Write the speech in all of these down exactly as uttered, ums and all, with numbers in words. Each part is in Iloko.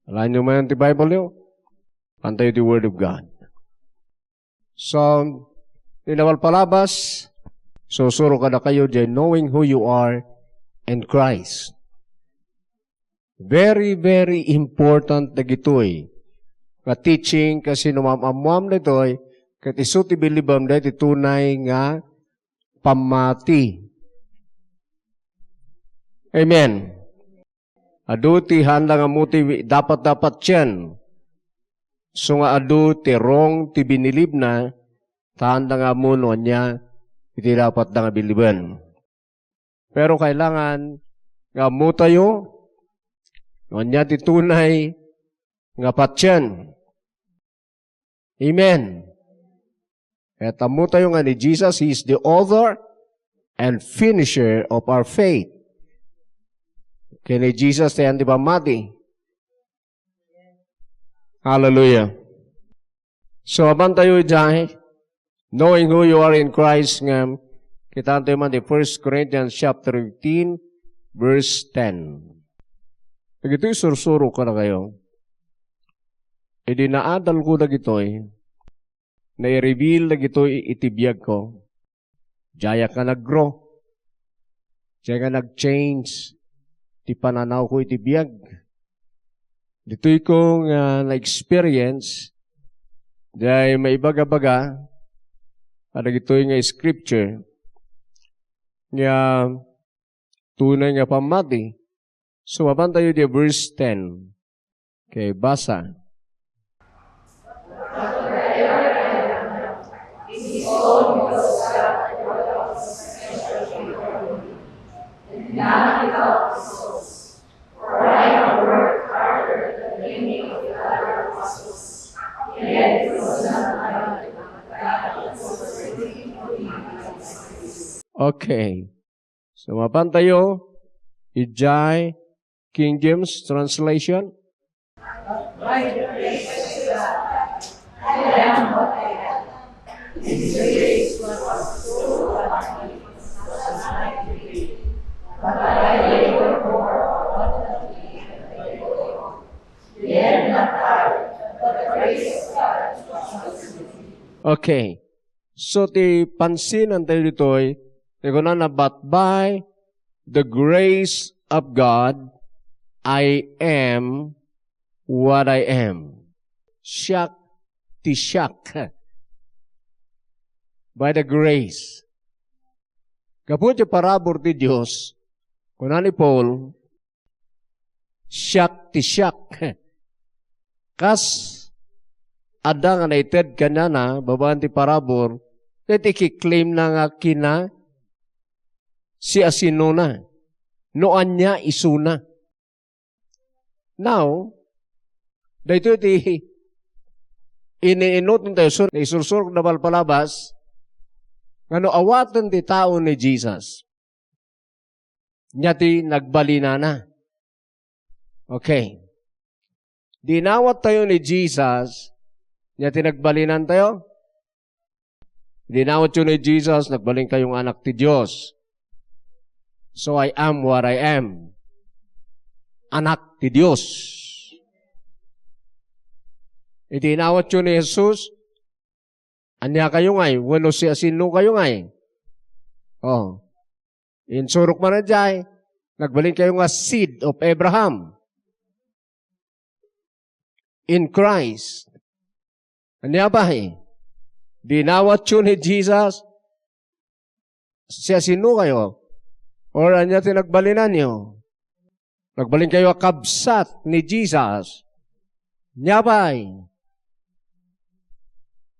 Alaenyo man ti Bible yo. Pantayo ti Word of God. So, ti napalpalabas, susuro kadakayo diay knowing who you are in Christ. Very, very important dagitoy nga teaching kasi no maam-ammoam daytoy, ket isu ti bilibem daytoy tunay nga pammati. Amen. Adu ti haanda nga ammo ti dapat-dapat sian. So nga adu ti wrong ti binilibna, ta haanda nga ammo no ania iti dapatda nga biliben. Pero kailangan nga ammotayo no ania ti tunay nga patien. Amen. Kaya ammotayo nga ni Jesus, He is the author and finisher of our faith. Ken ni Jesus, ti ayan ti pammati. Hallelujah. So, mapantayo idiay, knowing who you are in Christ, nga kitaentayo man ti First Corinthians chapter fifteen, verse ten. Dagitoy sursuro kadakayo. Idi naadalko dagitoy, nai-reveal dagitoy iti biagko. Diayak nga nag-grow. Diay nga nag-change ti pananawko iti biag. Ditoyko nga na-experience, diay maibaga-baga kadagitoy nga scripture nga tunay nga pammati. So, mapantayo di verse ten. Okay, basa. Okay. So, mapantayo, idiay King James translation. Okay. So, ti pansinan tayo ditoy, ti kunana, "But by the grace of God, I am what I am." Siak ti siak. By the grace. Gapu ti parabur ti Dios, kuna ni Paul, "Siak ti siak." Kas adda nga naited kaniana babaen ti parabur, ket ikiklaimna nga kinasiasinona. No ania isuna. Now, daytoy ti iniinut tayo, so, naisursuro da palpalabas, nga no awaten ti tao ni Jesus, nia ti nagbalinana. Okay. Dinawat tayo ni Jesus, nia ti nagbalinan tayo? Dinawat yo ni Jesus, nagbalin kayo nga anak ti Dios. So I am what I am. Anak ti Dios. Idi inawat yo ni Jesus, ania kayo ngay? Wenno siasino kayo ngay? Oh. Insurok man a diay, nagbalin kayo nga seed of Abraham in Christ. Ania pay? Dinawat yo ni Jesus, siasino kayo? Or ania ti nagbalinanyo? Nagbalin kayo a kabsat ni Jesus. Nia pay?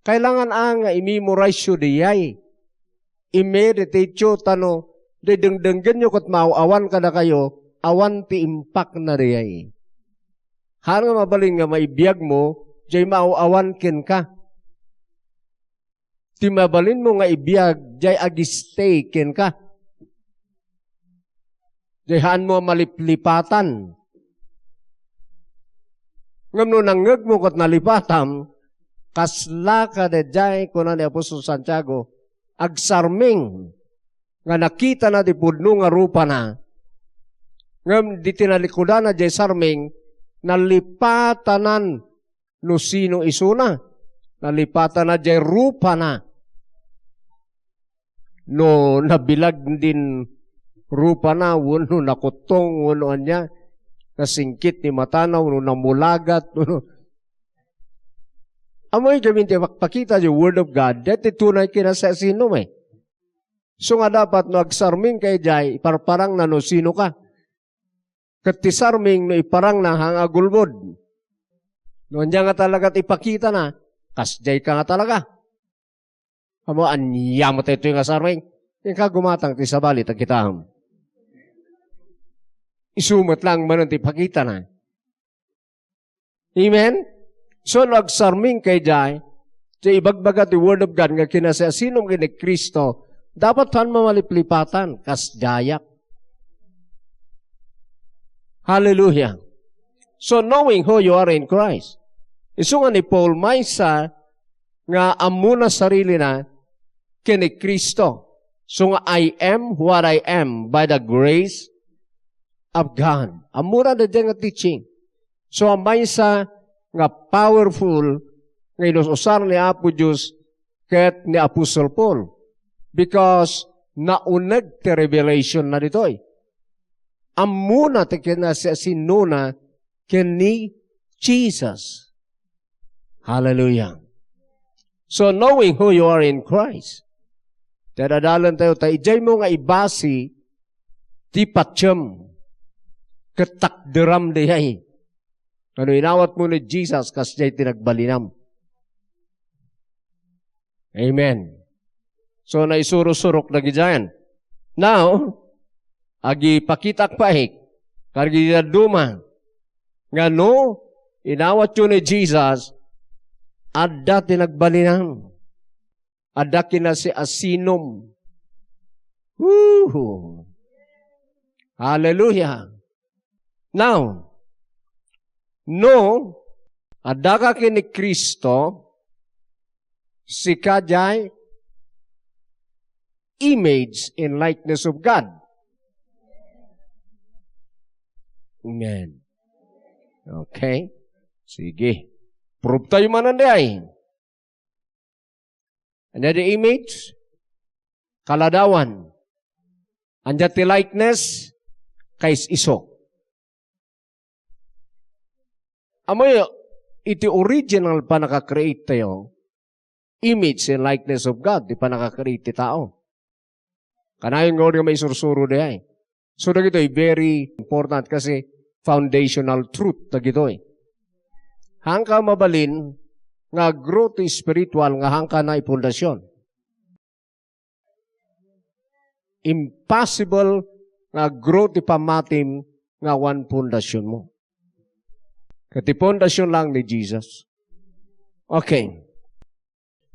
Kailangan a nga i-memorize yo diay. I-meditate yo, tano, di dengdenggen yo ket maaw-awan kadakayo, awan ti impact na diay. Haan nga mabalin nga maibiag mo, diay maaw-awan kenka. Ti mabalin mo nga ibiag, diay agistay kenka. Diay haan mo a maliplipatan. Ngem no nangngeg mo ket nalipatam, kasla kadaydiay, kuna ni apostol Santiago, agsarming nga nakitana ti pudno nga rupana, Ngem di tinalikudana jay sarming, nalipatanan no sino isuna. Nalipatana jay rupana. No nabilag din rupana, wenno nakuttong, wenno ania, nasingkit ni matana, wenno namulagat, wenno. Ammoy gamin ti pakpakita ti Word of God, dati tunay kinasiasinom eh. So nga dapat no agsarming ka idiay, iparparang na no sino ka. Ket ti sarming no iparang na nga agulbod. No ania nga talaga ti ipakita na, kasdiay ka nga talaga. Amo, ania mo tayo nga sarming? Inka gumatang ti sabali, ta kitaem. Isu met lang manen ti ipakita na. Amen? So, no agsarming ka idiay, ti ibagbaga ti Word of God nga kinasiasinom ken ni Cristo, dapat saan mamaliplipatan, kasdiayak. Hallelujah. So, knowing who you are in Christ. Isu nga ni Paul, maysa nga ammona sarilina ken ni Cristo. So nga, "I am what I am by the grace of God." Ammona daydiay nga teaching. So, maysa nga powerful nga inus-usar ni Apo Dios ket ni Apostle Paul. Because nauneg ti revelation na ditoy. Ammona ti kinasiasinnona ken ni Jesus. Hallelujah. So, knowing who you are in Christ, ti adadalan tayo, ta idiay mo nga ibasi ti patiem ket takderam dayay. Ano inawat mo ni Jesus, kasdiay ti nagbalinam. Amen. So, naisuro-surok dagidiayan. Now, agipakitak pay, kadagiti dadduma, nga no inawatyo ni Jesus, adda ti nagbalinam. Adda kinasiasinom. Woo! Hallelujah! Now, no addaka ken ni Cristo, sika diay image and likeness of God. Amen. Okay. Sige. Prove tayo manen diay. Ania ti image? Kaladawan. Ania ti likeness? Kais-iso. Ammoyo, iti original pannaka-create tayo, image and likeness of God, ti pannaka-create ti tao. Kanayon nga uri nga maisursuro diay. So, dagitoy very important kasi foundational truth dagitoy. Haanka mabalin nga aggrow ti spiritual nga haanka na ipundasion. Impossible nga aggrow ti pammatim nga awan pundasionmo. Ket ti pundasion lang ni Jesus. Okay.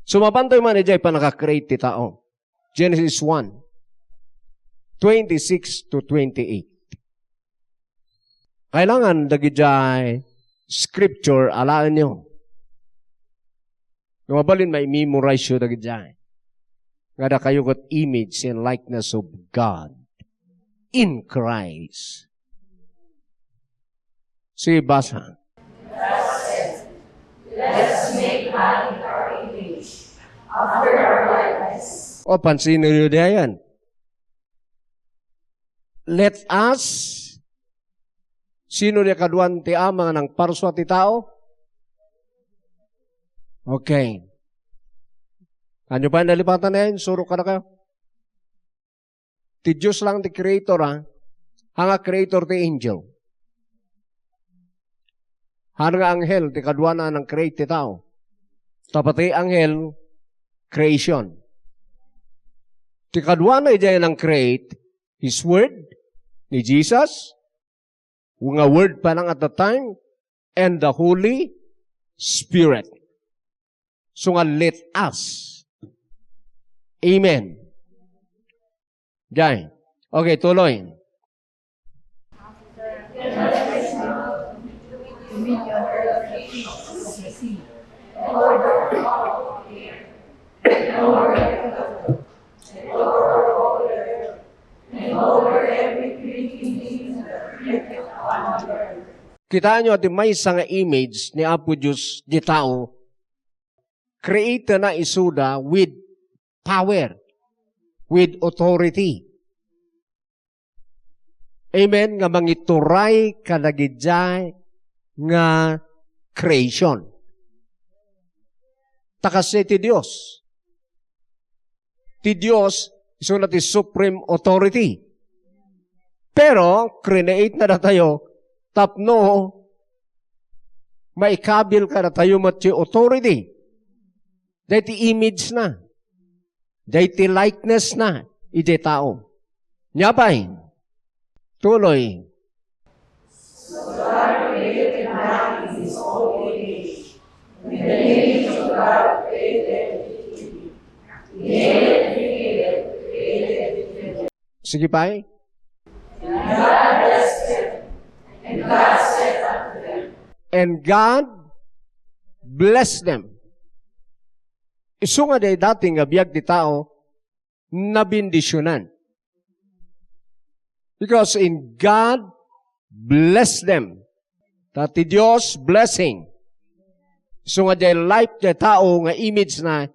Sumabantayo man idiay pannaka-create ti tao. Genesis one, twenty-six to twenty-eight. Kailangan dagidiay scripture alaenyo. No mabalin, mai-memorize yo dagidiay. Nga dakayo ket image and likeness of God in Christ. Sige, basa. Let's make man in our image, after our likeness. O, pansino yo diayan? Let us, sino di kaduan ti ama nga nangparsua ti tao? Okay. Ano pa nalipatan na yan? Suro ka na kayo. Ti Dios lang ti creator, ha? Haan nga creator ti angel. Haan nga anghel, ti kaduana a nang-create ti tao. Tapno ti anghel, creation. Ti kaduana idiay nang-create, His Word, ni Jesus, nga Word pa lang at the time, and the Holy Spirit. So nga, let us. Amen. Diay. Okay, tuloy. Kitaenyo a ti maysa nga image ni Apo Dios ti tao, create na isuda with power, with authority. Amen? Nga mangituray kadagiti nga creation. Ta kasdiay ti Dios. Ti Dios, isuna ti supreme authority. Pero, create na datayo, tapno maikabil kadatayo met ti authority. Daytoy image na. Daytoy likeness na. Iti tao. Nia pay. Tuloy. Sige pay. And God bless them. Isu nga daytoy dati nga biag ti tao, nabendisionan. Because in God, bless them. Ta ti Dios, blessing. Isu nga daytoy life daytoy tao nga image na,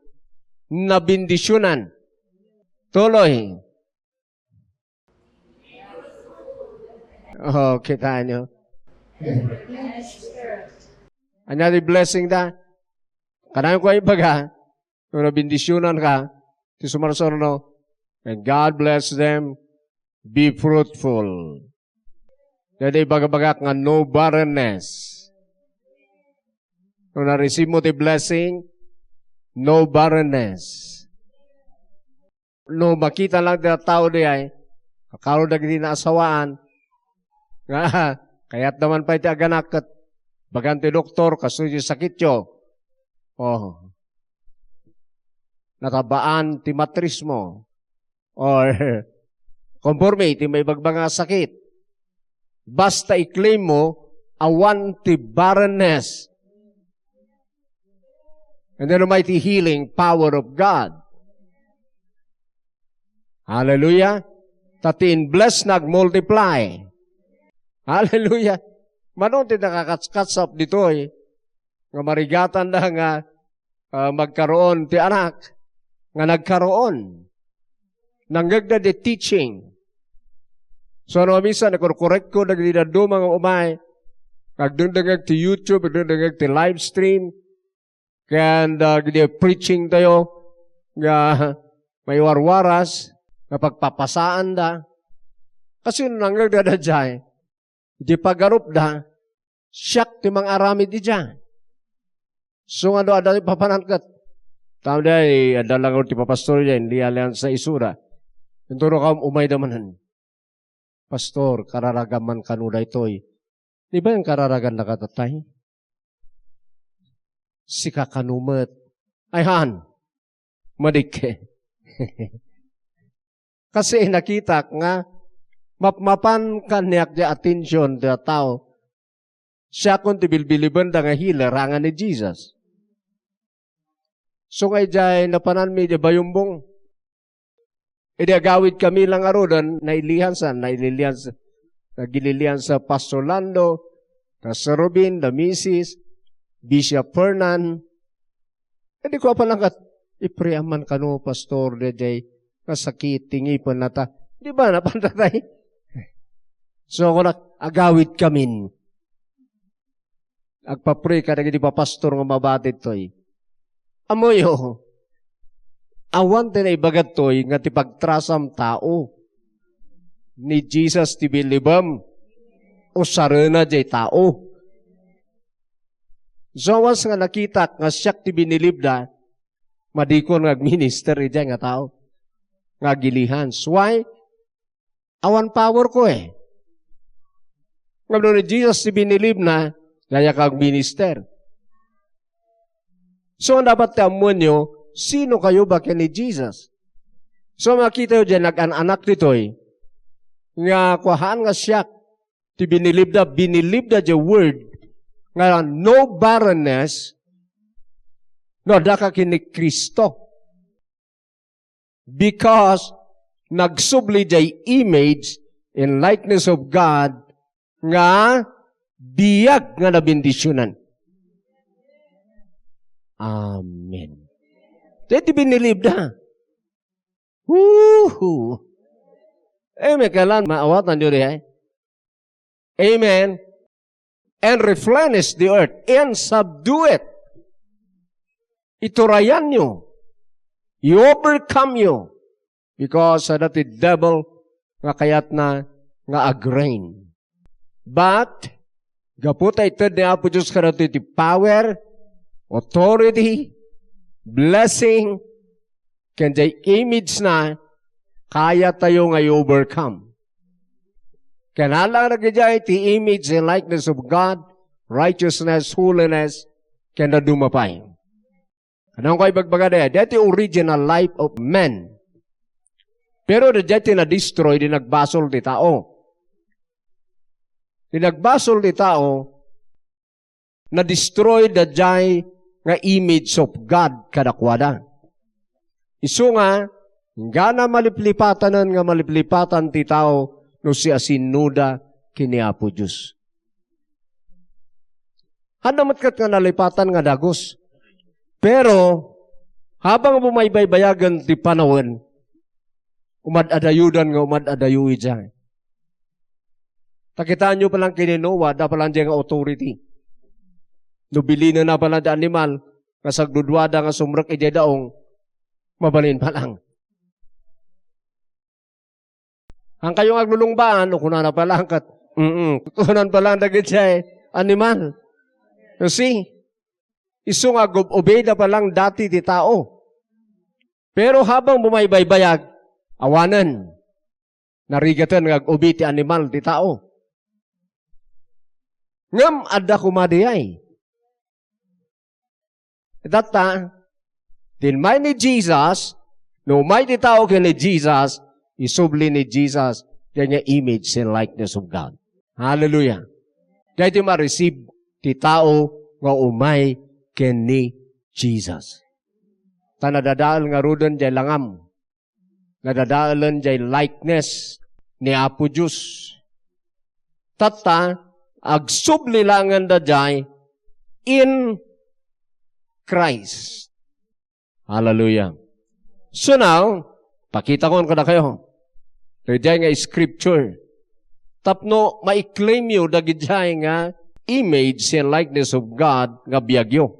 nabendisionan. Tuloy. Oh, kitaenyo. Another blessing da. Kanayon ko ibaga, no nabendisionan ka, ti sumarsuarno, and God bless them, be fruitful. Daytoy ibagabagak nga no barrenness. No na-receive mo ti blessing, no barrenness. No makita lang ti tao diay, kakaro dagiti naasawaan, nga kayatda man pay ti aganak ket bagan ti doktor, kastoy ti sakityo. Oh. Natabaan ti matrismo. Or, konforme iti maibagbaga nga sakit. Basta i-claim mo, awan ti barrenness. And then, umay ti healing power of God. Hallelujah. Ta ti in-bless nagmultiply. Hallelujah. Mano ti nakakatskasap ditoy nga marigatanda nga, ah, magkaroon ti anak nga nagkaroon. Nangngegda ti teaching. So, no, minsan, nakurkurekko dagiti dadduma nga umay, agdengdengngeg ti YouTube, agdengdengngeg ti live stream, ken, ah, dagiti preaching tayo nga maiwarwaras, nga pagpapasaanda. Kasi nangngegda daydiay, iti pagarupda, siak ti mangaramid idiay. So, nga no adda ti papanan ket, tama diay, adda lang ti papastor diay, indi aliansa isuda. Intono kam umayda manen. Pastor, kararagan man kano daytoy. Di ba yung kararagan na katatay? Sika kano met. Ay, han. Madikke. Kasi nakitak nga mapmapan kaniak ti attention ti tao. Siakon ti bilbilibenda nga healer, ania ni Jesus. So nga idiay napananmi idiay bayumbong. Idi agawid kami lang aruden, nailihan sa, naililihan sa, nagililihan sa Pastor Lando, Pastor Robin, the misis, Bishop Fernan. Hindi ko apan angkat, "Ipriaman kano, Pastor, daydiay, nasakit, ti ngipen nata." Di ba, napan tatay? So, ako na, agawid kamin. Agpa-pray kadagiti papastor nga mabati toy. Ammoyo, awan ti naibaga toy nga ti pagtrasam tao. Ni Jesus ti bilibem, usarena jay tao. Jawas nga nakitak nga siak ti binilibda, madikon nga agminister idiay nga tao. Nga agilihans. Why? Awan power ko eh. Ngem no ni Jesus ti binilibna, kaya kag minister. So, dapat ti ammoenyo, sino kayo ba ken ni Jesus? So, makita yo diay nag-an-anak ditoy, nga kuahan nga siak, ti binilibda, binilibda diay word, nga no barrenness, no adda ka ken ni Cristo. Because nagsubli jay image and likeness of God nga biag nga nabendisionan. Amen. Dayta binilibda. Woohoo! Amen. Kailan maawatanyo diay? Amen. And replenish the earth and subdue it. Iturayanyo. I-overcome you. Because adda ti devil nga kayatna nga ag-reign. But, gapu ta ited ni Apo Dios kadatoy ti power, authority, blessing, ken diay image na, kayatayo nga i-overcome. Ken alang dagiti ti image and likeness of God, righteousness, holiness, ken dadduma pay. Ano ko ibagbaga dayta? Dayta ti original life of men. Pero dayta ti na-destroy, di nagbasol ti tao. Di nagbasol ti tao, na-destroy dayta nga image of God kadakuada. Isu nga, inggana maliplipatanen nga maliplipatan ti tao no siasinoda ken ni Apo Dios. Adda met ket nga nalipatan nga dagus. Pero, habang bumaybaybayagen ti panawen, umad-adayodan nga umad-adayo idiay. Ta kitaenyo pa lang ken ni Noah, adda pa lang diay nga authority. No bilinenna pa lang ti animal, nga sagduduada nga sumrek idiay daong, mabalin pa lang. Haankayo nga aglulungbaan, o kunana pa lang ket, mm, kunan pa lang dagiti animal. You see? Isu nga ag-obeyda pa lang dati ti tao. Pero habang bumaybaybayag, awanen. Narigaten nga ag-obey ti animal ti tao. Ngem adda koma diay. Tatta, ti immay ni Jesus, no umay ti tao ken ni Jesus, isubli ni Jesus, diay nga image and likeness of God. Hallelujah. Diay ti ma-receive ti tao nga umay ken ni Jesus. Ta nadadael ngaruden diay langam. Nadadaelen diay likeness ni Apo Dios. Tatta, agsubli laengen daydiay in Christ. Hallelujah. So now, pakita ko kadakayo. Daydiay nga scripture. Tapno ma-claim yo dagiti nga image and likeness of God nga biagyo.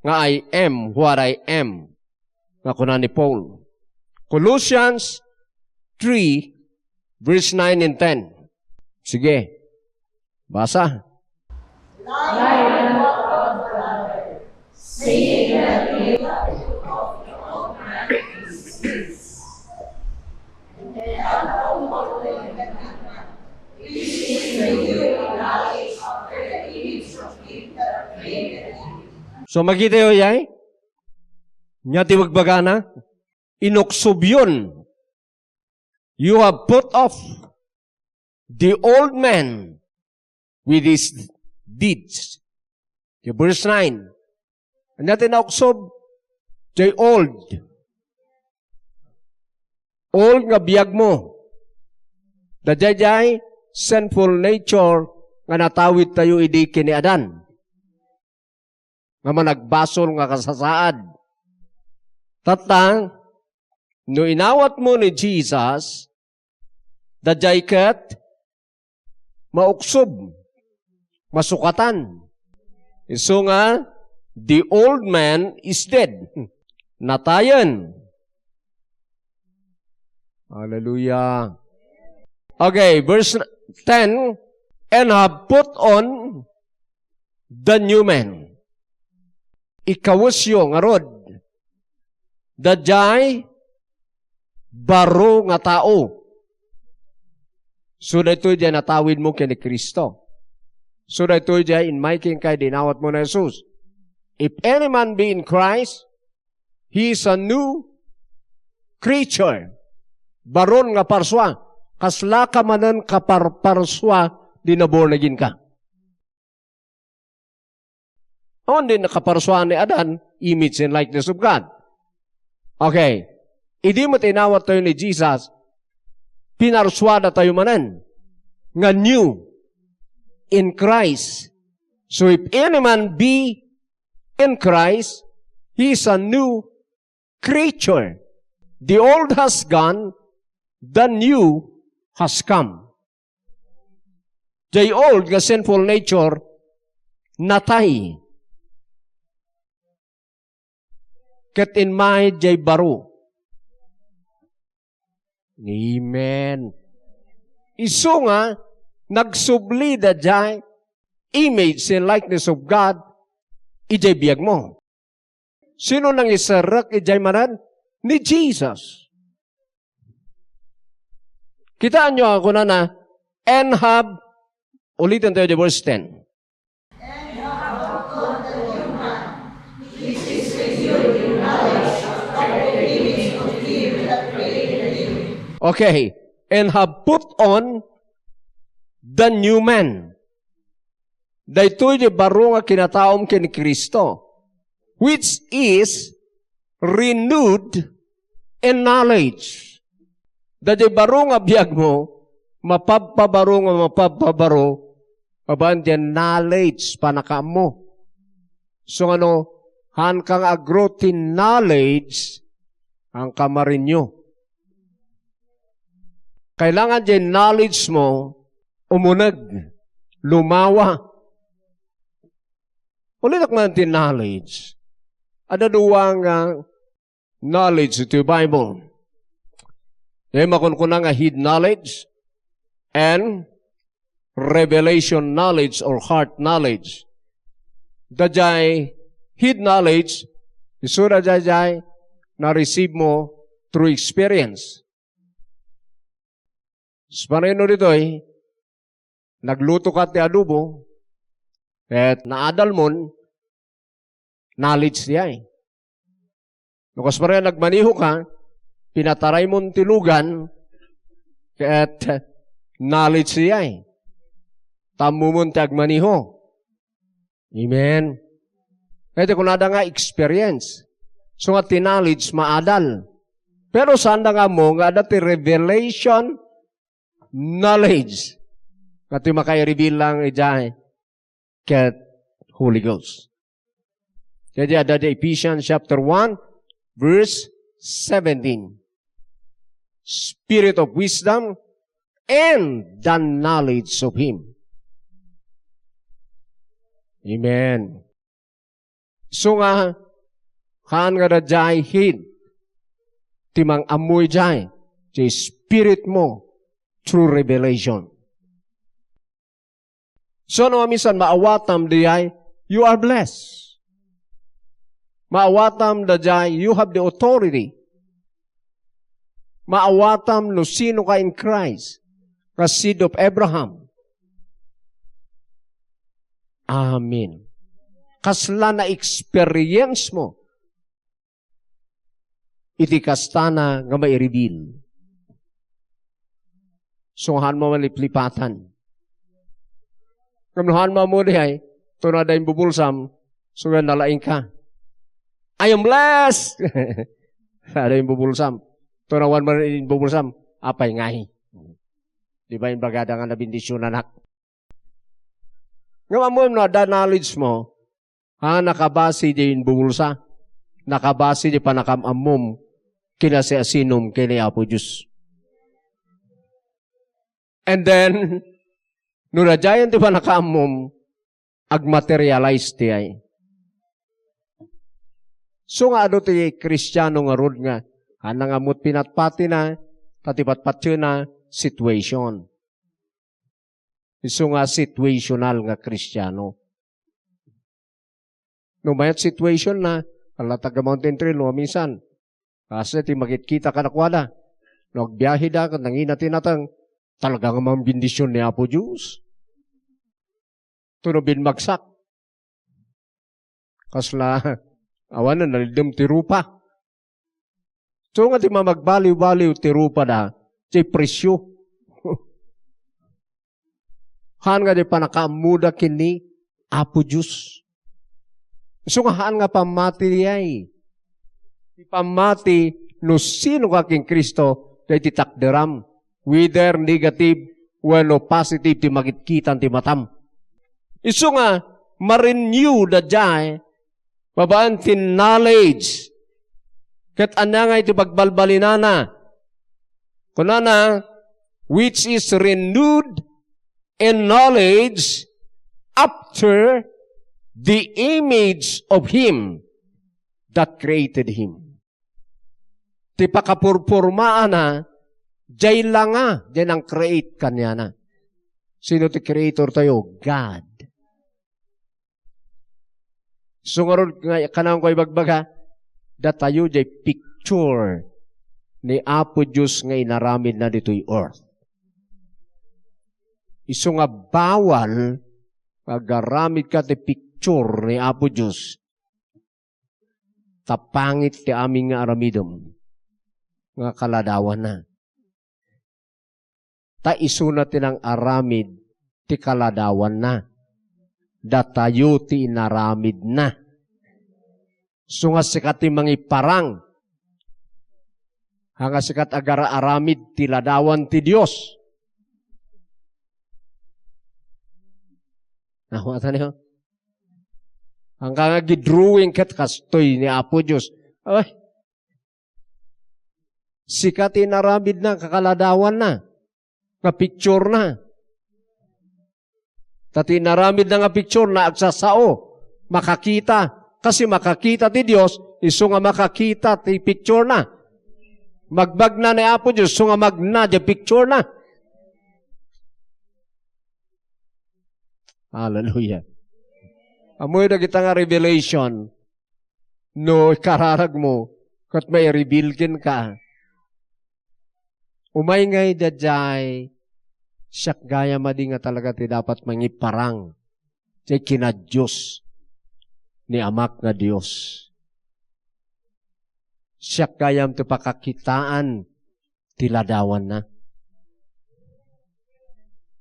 Nga I am what I am. Nga kuna ni Paul. Colossians three, verse nine and ten. Sige. Basa. So, makitayo, yay? Nia ti bagbagana, inuksobyon. You have put off the old man with his deeds. Ti verse nine. Ania ti nauksob? Diay old. Old nga biagmo. Daydiay sinful nature nga natawidtayo idi ken ni Adan. Nga managbasol nga kasasaad. Tatta, no inawatmo ni Jesus, daydiay ket mauksob, masukatan. Isu nga, the old man is dead. Natayen. Hallelujah. Okay, verse ten, "And have put on the new man." Ikawesyo ngarud, daydiay baro nga tao. So, daytoy diay natawidmo ken ni Cristo. So, daytoy diay immay kenka idi inawatmo ni Jesus. If any man be in Christ, he is a new creature. Baron nga parsua. Kaslaka manen kaparparsua idi na born again ka. Awan di nakaparsua ni Adan, image and likeness of God. Okay. Idi met inawat tayo ni Jesus, pinarsuada tayo manen nga new. in Christ. So if any man be in Christ, he is a new creature. The old has gone, the new has come. Jay old nga sinful nature, natay. Ket inmay jay baro. Amen. Isu nga, nagsubli da jay image and likeness of God, ijay biag mo. Sino nangiserrek ijay manen? Ni Jesus. Kitaan nyo ang kunana, "And have," ulitin tayo di verse ten. Okay. "And have put on the new man." Daytoy di baro nga kinataom ken Cristo, which is renewed in knowledge. Daytoy baro nga biag mo, mapabpabaro nga mapabpabaro, aban di knowledge, panakaammo. So, ano, han ka nga agro ti knowledge, han ka marinyo. Kailangan di knowledge mo, umuneg, lumawa. Ulitek man ti knowledge. Adda dua nga knowledge iti Bible. Dayta makunkuna nga head knowledge and revelation knowledge or heart knowledge. Dayjay head knowledge, isu dayjay na-receive mo through experience. Sa panayno ditoy, nagluto ka ti adobo, ket naadal mon, knowledge diay. No kas pare nagmaneho ka, pinataray mon ti lugan, ket knowledge diay. Tammo mon ti agmaneho. Amen. Ket kunada nga experience. So nga ti knowledge maadal. Pero saan da nga mo nga adda ti revelation knowledge nga ti makairibilang idiay ket Holy Ghost. Kaya adda di Ephesians chapter one, verse seventeen. Spirit of wisdom and the knowledge of Him. Amen. So nga, haan nga dayjay head ti mang-ammo idiay, ti spirit mo through revelation. So, no, minsan maawatam diay, you are blessed. Maawatam dayjay, you have the authority. Maawatam no sino ka in Christ, nga seed of Abraham. Amen. Kasla na-experience mo iti kastana nga mairibil. So, haan mo maliplipatan. Ngem no haan mo ammo diay, to na da imbubulsam, so nga nalaing ka. "I am blessed!" Ada imbubulsam. To na wan man imbubulsam, apay ngay. Di ba imbagada nga nabendisyonanak? Ngem ammo no, adda knowledge mo, ha, nakabase di imbubulsa, nakabase di panakam-ammom, kinasiasinom ken ni Apo Dios. And then, no daydiay ti panakaammom, agmaterialize ti ay. So nga adu ti Kristiano ngarud nga, haan nga ammot pinatpatina, ta ti patpatienna, situation. Isu nga situational nga Kristiano. No mayat situation na, ala taga Mountain Trail, no, minsan, kasi ti makitkita kadakuada. No agbiahe da, ket nangina ti nateng, talaga nga mambendisyon ni Apo Dios. Tuno binmagsak. Kasla, awan na, naliddem ti rupa. So nga ti mamagbaliw-baliw ti rupada, ti presyo. Haan nga di panakaammoda ken ni Apo Dios. So nga haan nga pammati diay. Ti pammati no sino ka ken Cristo, daydi takderam. Whether negative wenno positive ti makitkitan ti matam. Isu nga, ma-renew daydiay, babaen ti knowledge. Ket ania nga iti pagbalbalinana? Kunana, "Which is renewed in knowledge after the image of him that created him." Ti pakapurpurmaana, jay langa, jay nang-create kaniana. Sino ti creator tayo? God. So ngarud, nga, kanang ko ibagbaga, datayo jay picture ni Apo Dios nga inaramidna ditoy earth. Isu nga bawal nga agaramid ka ti picture ni Apo Dios. Ta pangit ti amin nga aramidem nga kaladawanna. Ta isuna ti nang-aramid ti kaladawanna. Datayo ti inaramidna. Isu nga sika ti mangiparang. Haan nga sika ti agara-aramid ti ladawan ti Dios. Nawatan niyo? Haan nga agidrawing ket kastoy ni Apo Dios. Ay, sika ti inaramidna, kakaladawanna, nga picturena. Ta ti inaramidna nga picturena, agsasao, makakita. Kas makakita ti Dios, isu nga makakita ti picturena. Magbagna ni Apo Dios, isu nga magna ti picturena. Hallelujah. Ammoyo dagita nga revelation, no ikararagmo, ket mai-reveal kenka. Umay ngay daydiay, siak gayam a di nga talaga ti dapat mangiparang, ti kina-Dios ni Amak nga Dios. Siak gayam ti pakakitaan ti ladawanna.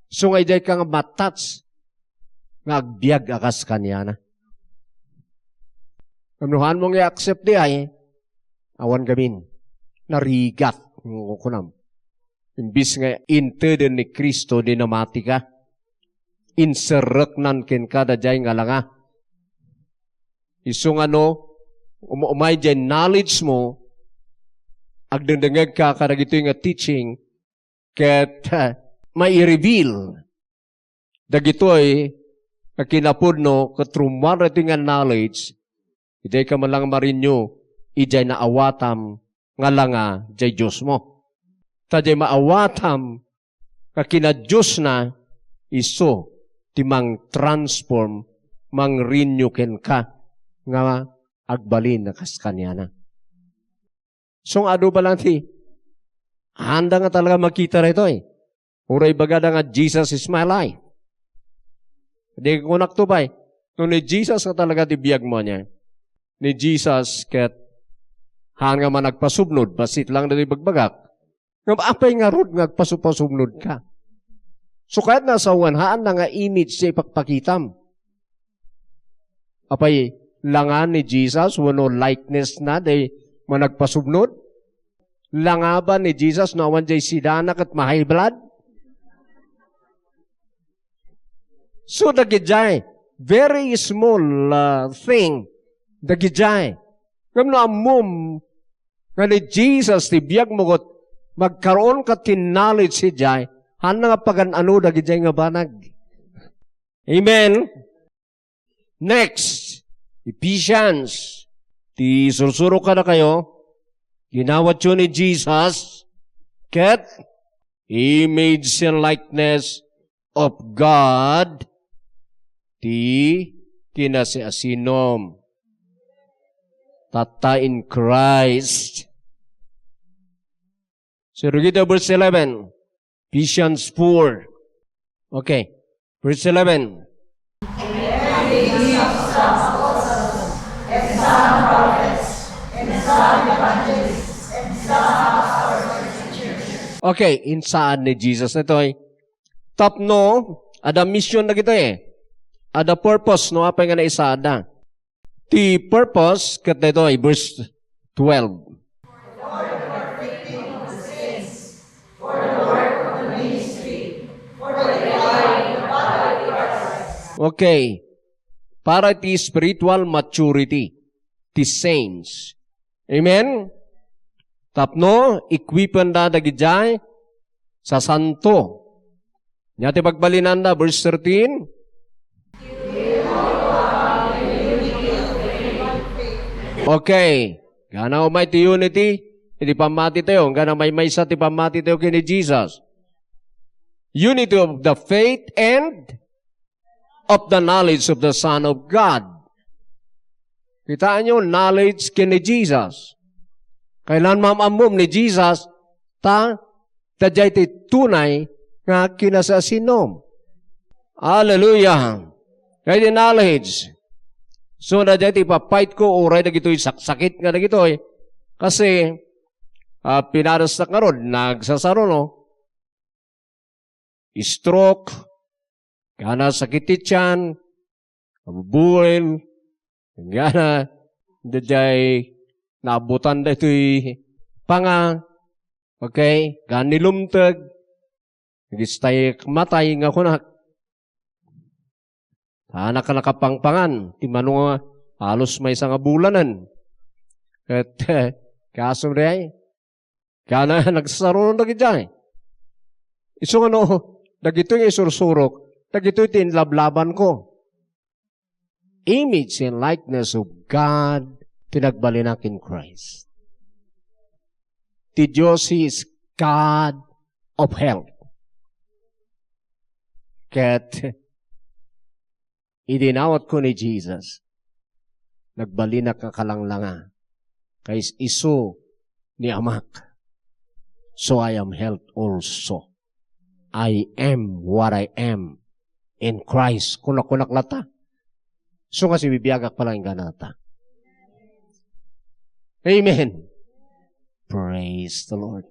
Isu nga idiay ka nga ma-touch nga agbiag a kas kaniana. Ngem no haanmo nga i-accept diay, awan gamin. Narigat, nga kunam. Imbis nga inteden ni Cristo, di namati ka. Inserreknan kenka daydiay nga langa. Isu nga no, um-, umay diay knowledge mo, agdengdengngeg ka kadagitoy nga teaching, ket, eh, mai-reveal dagitoy nga kinapudno ket rummuar daytoy nga knowledge, idiay ka man lang ma-renew, idiay naawatam nga langa diay Diosmo. Ta diay maawatam nga kina-Diosna, isu ti mang-transform, mang-renew kenka nga agbalin a kas kaniana. Isu nga adu pa lang ti, haanda nga talaga makita daytoy. Uray ibagada nga, "Jesus is my life." Di kunak to pay, no ni Jesus nga talaga ti biag mo niya. Ni Jesus ket haan nga managpasubnod, bassit lang dagiti ibagbagak. Ngem apay ngarud nga agpasupasubnod ka? So, kayatna a sawen, haanna nga image ti ipakpakitam. Apay, langa ni Jesus wenno likeness na, di managpasubnod? Langa ba ni Jesus no awan diay sidana ket ma-high blood? So, dagidiay, very small, uh, thing, dagidiay. Ngem no ammom nga ni Jesus ti biag mo ket magkaroon ka ti knowledge idiay, haanna nga pagan-ano dagidiay nga banag. Amen. Next, Ephesians. Ti sursuro kadakayo, ginawatyo ni Jesus, ket image and likeness of God, ti kinasiasinom. Tatta in Christ. So, read the verse eleven. Ephesians four. Okay. Verse eleven. Okay, insaad ni Jesus daytoy. Tapno, adda mission dagitoy. Adda purpose, no? Apay nga naisaadda? Ti purpose, ket daytoy, verse twelve. Okay. Para iti spiritual maturity ti saints. Amen? Tapno equipenda dagidiay sasanto. Ania ti pagbalinanda, verse thirteen? Okay. Gana umay ti unity, iti pammati tayo. Gana maymaysa ti pammati tayo ken ni Jesus. Unity of the faith and of the knowledge of the Son of God. Kitaenyo, knowledge ken ni Jesus. Kailan maam-ammom ni Jesus, ta daydiay ti tunay nga kinasasinom. Hallelujah. Kay di knowledge. So, daydiay ti ipapaitko, uray dagitoy saksakit nga dagitoy. Kasi, ah, pinadas na karod, nagsasaruno. Stroke, gana sakit ti tiyan, abubuil, gana, daydiay, naabutan daytoy panga, okay, gana ni lumteg, nagistay matay nga kunak. Anak a nakapangpangan, ti mano nga halos maysa nga bulanen. Ket, kaso diay, kana nagsaruno dagidiay. Isu nga no, dagitoy nga isursurok, dagitoy ti inlablabanko. Image and likeness of God, ti nagbalina ken Christ. Ti Dios, He is God of health. Ket, idi inawatko ni Jesus, nagbalinak nga kalanglanga, kay isu ni Amak. So I am health also. I am what I am in Christ. Kuna-kunak latta. So nga sibibiagak pala inggana ta. Amen. Praise the Lord.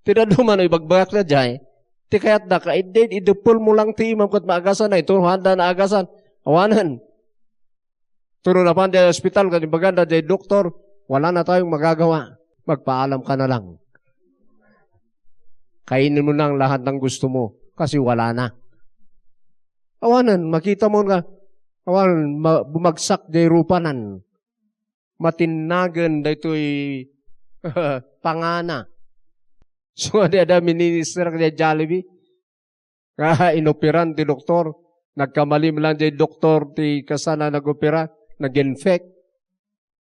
Ti dadduma no ibagbagak daydiay, ti kayatda, ka iddi, idupol mo lang ti imam ket maagasan na ito, handa na agasan. Awanen. Tuno napan diay ospital, ket imbaganda diay doktor, "Wala na tayong magagawa. Magpaalam ka na lang. Kainin mo na ang lahat ng gusto mo, kasi wala na." Awanen, makita mo nga, awanen, ma-, bumagsak diay rupanan. Matinnagen daytoy pangana. So, nga di ada minister diay Jollibee. Nga inoperan ti doktor. Nagkamali man lang diay doktor ti kasana nagopera, nag-infect.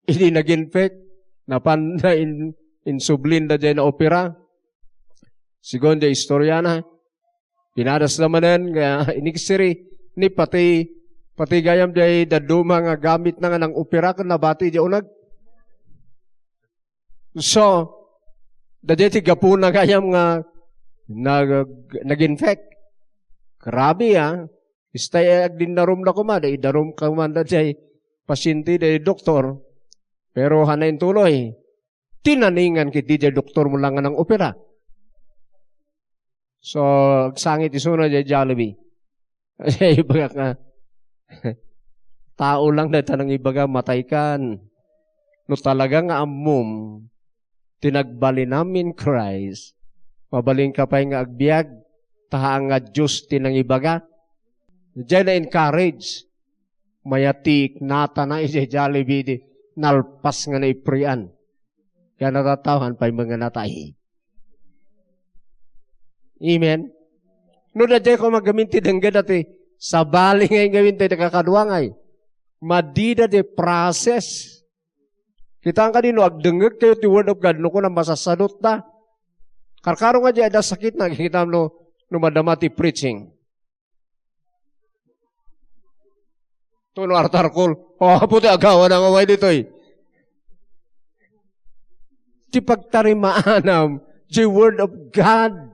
Idi nag-infect, napan na in-, insublinda diay naopera. Sigun diay istoriana, pinadasda manen nga in-X-ray, ni pati, pati gayam diay dadduma nga gamitna nga nang-opera ken nabati diay uneg. So, daydiay ti gapuna gayam nga nag-, nag-infect. Grabe, ah. Istay, eh, agdindarumda koma, da idarum koma daydiay pasyente, daydiay doktor. Pero hana intuloy. Tinaningan ketdi diay doktor mo lang nga nang-opera. So, agsangit isuna diay Jollibee. Ay, ibaga nga, tao lang dayta nang ibaga, matay kan. No talaga nga ammom, ti nagbalinam in Christ, mabalin ka pay nga agbiag, ta haan nga Dios ti nangibaga. Diay na-encourage. Mayat ti iknatana idiay Jollibee di nalpas nga naiprian. Kaya natataw, haan pay nga natay. Amen? No, daydiay ko magamin ti denggen dati, sabali ngay gamin ti kakadua ngay. Madida di process. Kitaan kadi no agdengngeg kayo ti Word of God, no kuna masasadot da. Karkaro nga di ada sakit na, kitam no, no madama ti preaching. Tuno artarkol. O, apo ti agawa na nga way ditoy. Ti pagtarimaanam, the Word of God.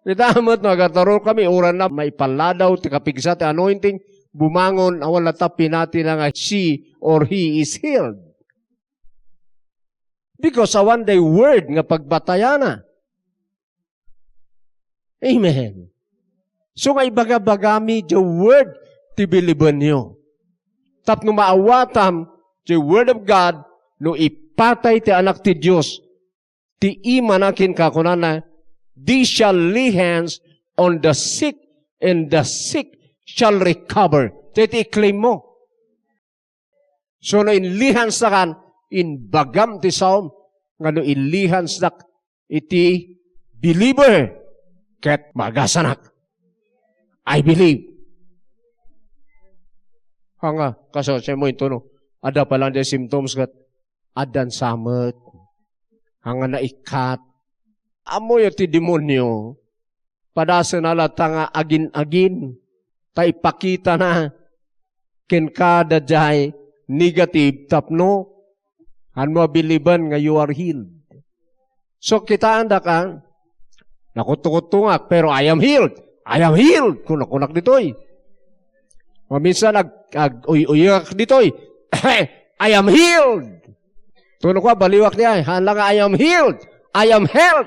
Kita met, no, agartarol kami, uray na maipalladaw ti kapigsa ti anointing, bumangon, awan latta pinatina nga she or he is healed. Because awan day word nga pagbatayana. Amen. So nga ibagabagami, the word ti bilibenyo. Tapno maawatam, the word of God, no ipatay ti Anak ti Dios, ti imana ken kakunana, They shall lay hands on the sick, and the sick shall recover. Daytoy i-claim mo. So, no inlihansakan, imbagam ti Psalm, nga no inlihansnak iti believer, ket maagasanak. I believe. Haan nga, kasasayaat mo ito, no? Adda pay lang di symptoms ket addan samet. Haan nga naikkat. Ammoyo ti demonio. Padasena latta nga agin-agin. Ta ipakitana kenka daydiay negative tapno haan mo a believe-an nga you are healed. So, kitaendaka, nakutkutongak, pero I am healed. I am healed. Kuna-kunak ditoy. Maminsan, ag-, ag-uy-uyek ditoy. I am healed. Tuno ko, baliwak niya. Haan lang nga, I am healed. I am healed.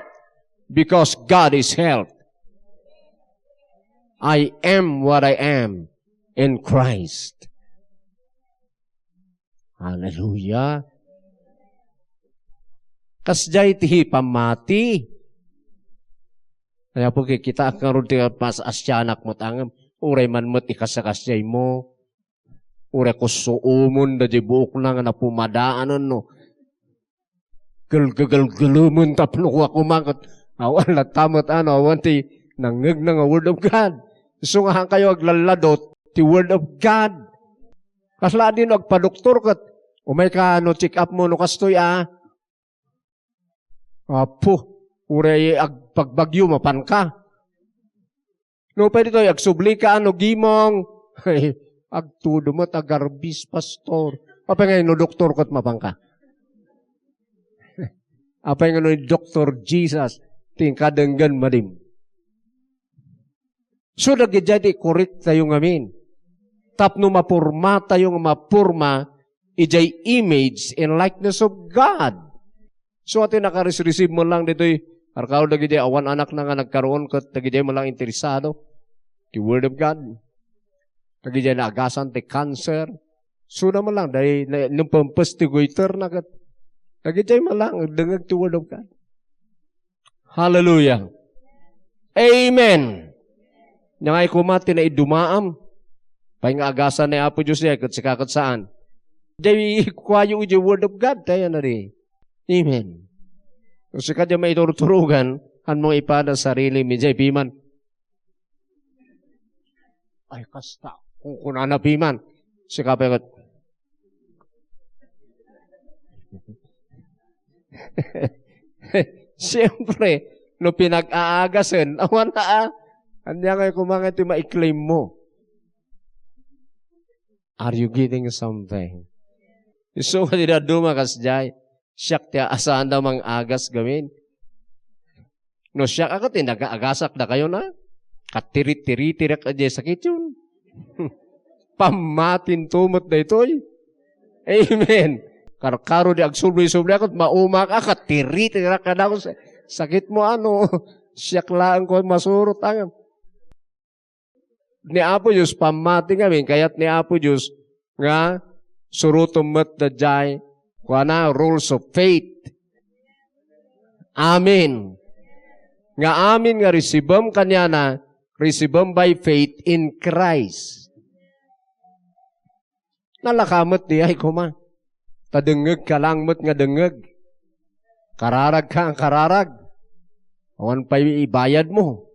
Because God is healed. I am what I am in Christ. Hallelujah. Kasdiay ti pammati. Kaya po, kikitaak ngarud ti mas asianak met angem. Uray man met ikasakasdiay mo. Uray kusuomon da di buokna nga napumadaanen, no? Gelgegelgelemen tapno kua koma ket awan latta met, ano, awan ti nangngegna nga Word of God. Isu nga haan kayo aglalladot ti Word of God. Kasla di no agpadoktor ket umayka no check up mo no kastoy a. Apo, uray agpagbagyo, mapanka. No, pwede toy, agsublika, ano, gimong. Agtudo met, agarbis, pastor. Apay nga no doktor ket mapanka? Apay nga no doktor Jesus, ti inkadenggen madim. So, dagidiay ti correct tayo ngamin. Tapno maporma tayo nga maporma idiay image and likeness of God. So, ati nakares-receive mo lang ditoy, arkao dagidiay awan anakna nga nagkaroon ket dagidiay mo lang interesado. The Word of God. Dagidiay naagasan ti cancer. Suna man lang, day, na, nung pampes ti goiter na ket. Dagidiay man lang, dengeg ti Word of God. Hallelujah. Amen. Nangay koma ti naidumaam. Pay nga agasan ni Apo Dios diay, ket sika ket saan. Diay kuayo iti Word of God, tayo na di. Amen. Kung sika diay maiturturugan, han mo ipada sarili mi diay piman. Ay, kasta. Kung kunana piman, sika pay ket. Siyempre, no pinag-aagasen, awan na, ah. Ania nga kumangay ti ma-claim mo? Are you getting something? Isu nga ti dadduma kasdiay, siak ti asaanda mang-agas gamin. No siak, ket ti nagaagasak dakayo na? Katirit-tiritirek a diay sakit yun. Pammatin tumot daytoy. Amen. Karkaro di agsubli-subli ako, maumak a, katirit-tirak ka na ako sa-, sakit mo, ano? Siak laeng ko masurot, ang ni Apo Dios, pammati ngamin, kayat ni Apo Dios nga surotom met daydiay, kuana, rules of faith. Amen. Nga amin nga risibem kaniana, risibem by faith in Christ. Nalaka met diay koma. Ta dengngeg ka lang met nga dengngeg. Kararag ka nga kararag. Awan pay ibayad mo.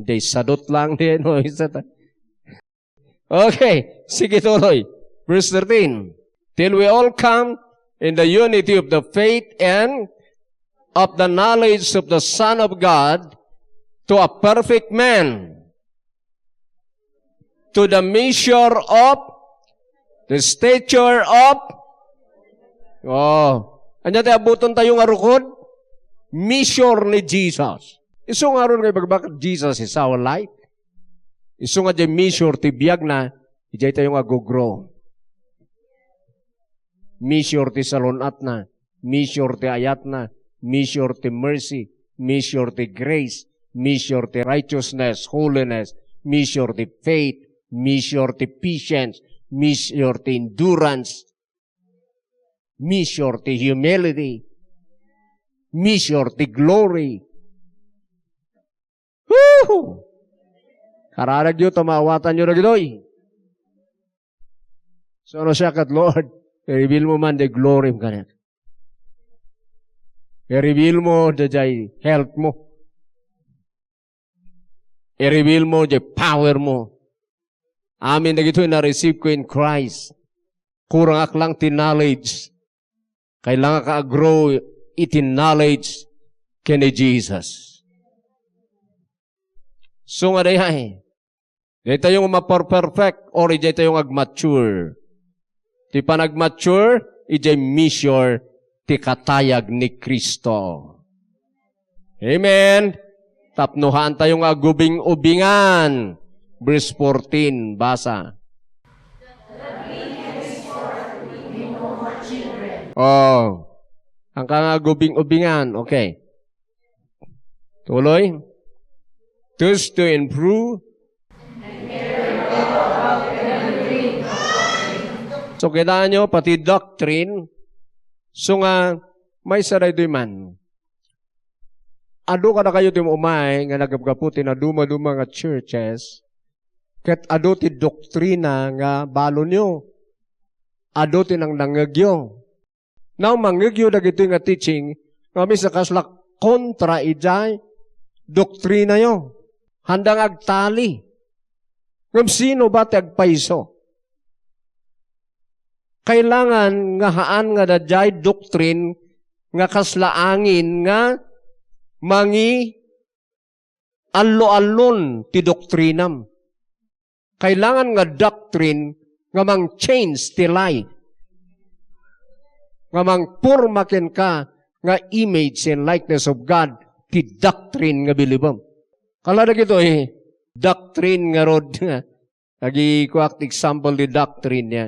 Diay sadot lang diay, no? Isa ta-, okay, sige tuloy. Verse thirteen. Till we all come in the unity of the faith and of the knowledge of the Son of God to a perfect man, to the measure of the stature of, oh, ania ti abuton tayo nga rukod? Measure ni Jesus. Isu nga aron nga ibagbaga, Jesus is our life. Isu nga diay measure ti biagna, idiay tayo nga go-grow. Measure ti salun-atna, measure ti ayatna, measure ti mercy, measure ti grace, measure ti righteousness, holiness, measure ti faith, measure ti patience, measure ti endurance, measure ti humility. measure ti glory. Woohoo! Kararagyo ta maawatanyo dagitoy. So, no siak ket, Lord, i-reveal mo man the glory mo kaniak. I-reveal mo the, the health mo. I-reveal mo the power mo. Amin dagitoy na-receive ko in Christ. Kurangak lang ti knowledge. Kailangan ka a-grow iti knowledge ken ni Jesus. So nga dayay, daytayo nga maperperfect or daytayo nga agmature. Ti panagmature, idiay measure ti katayag ni Cristo. Amen. Tapno haantayo nga agubing-ubingan. Verse fourteen, basa. Oh, haanka nga agubing-ubingan. Okay. Tuloy. Thus to improve. So, kitaenyo, pati doctrine. So nga, maysa daytoy man. Adu kadakayo ti umay nga nagapgapu ti nadumaduma nga churches, ket adu ti doktrina nga balonyo. Adu ti nangnangngegyo. Now, mangngegyo dagitoy nga teaching, nga misa kasla kontra idiay doktrinayo. Haanda nga agtali. Ngem sino ba ti agpayso? Kailangan nga haan nga daydiay doctrine nga kasla angin nga mangi allo-allon ti doktrinam. Kailangan nga doctrine nga mang-change ti life. Nga mangporma kenka nga image and likeness of God ti doctrine nga bilibem. Kala dagitoy, doctrine ngarud. Agikuak ti example ti doctrine niya.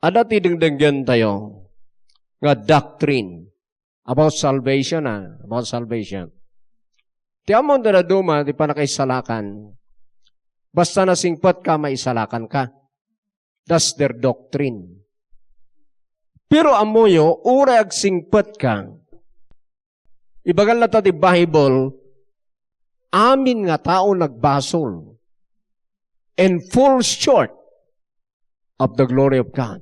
Adda ti dengdenggen tayo nga doctrine. About salvation, ah. About salvation. Ti ammon ti dadduma, ti pannakaisalakan. Basta nasingpet ka, maisalakan ka. That's their doctrine. Pero ammoyo, uray agsingpet ka, ibagan latta ti Bible, amin nga tao nagbasol and fall short of the glory of God.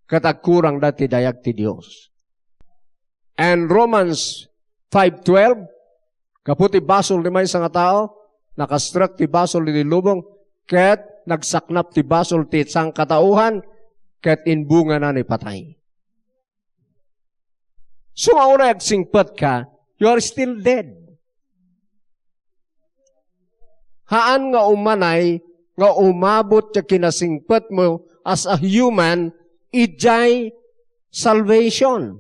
Ket agkurangda ti dayag ti Dios. And Romans five twelve, gapu ti basol ti maysa nga tao, nakastrek ti basol iti lubong, ket nagsaknap ti basol ti sangkataoan, ket imbungana ni patay. So, nga uray agsingpet ka, you are still dead. Haan nga umanay nga umabot ti kinasingpet mo as a human, idiay salvation.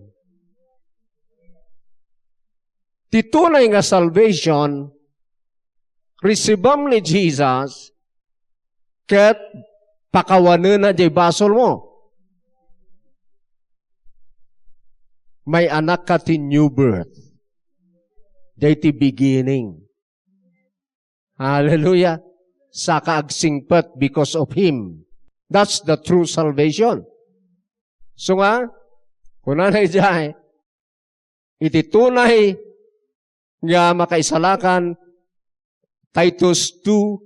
Ti tunay nga salvation, receiveam ni Jesus, ket pakawanenna diay basolmo. May anak ka ti new birth. Diay ti beginning. Hallelujah. Saka agsingpet because of Him. That's the true salvation. So nga, kunana idiay, iti tunay nga makaisalakan, Titus two,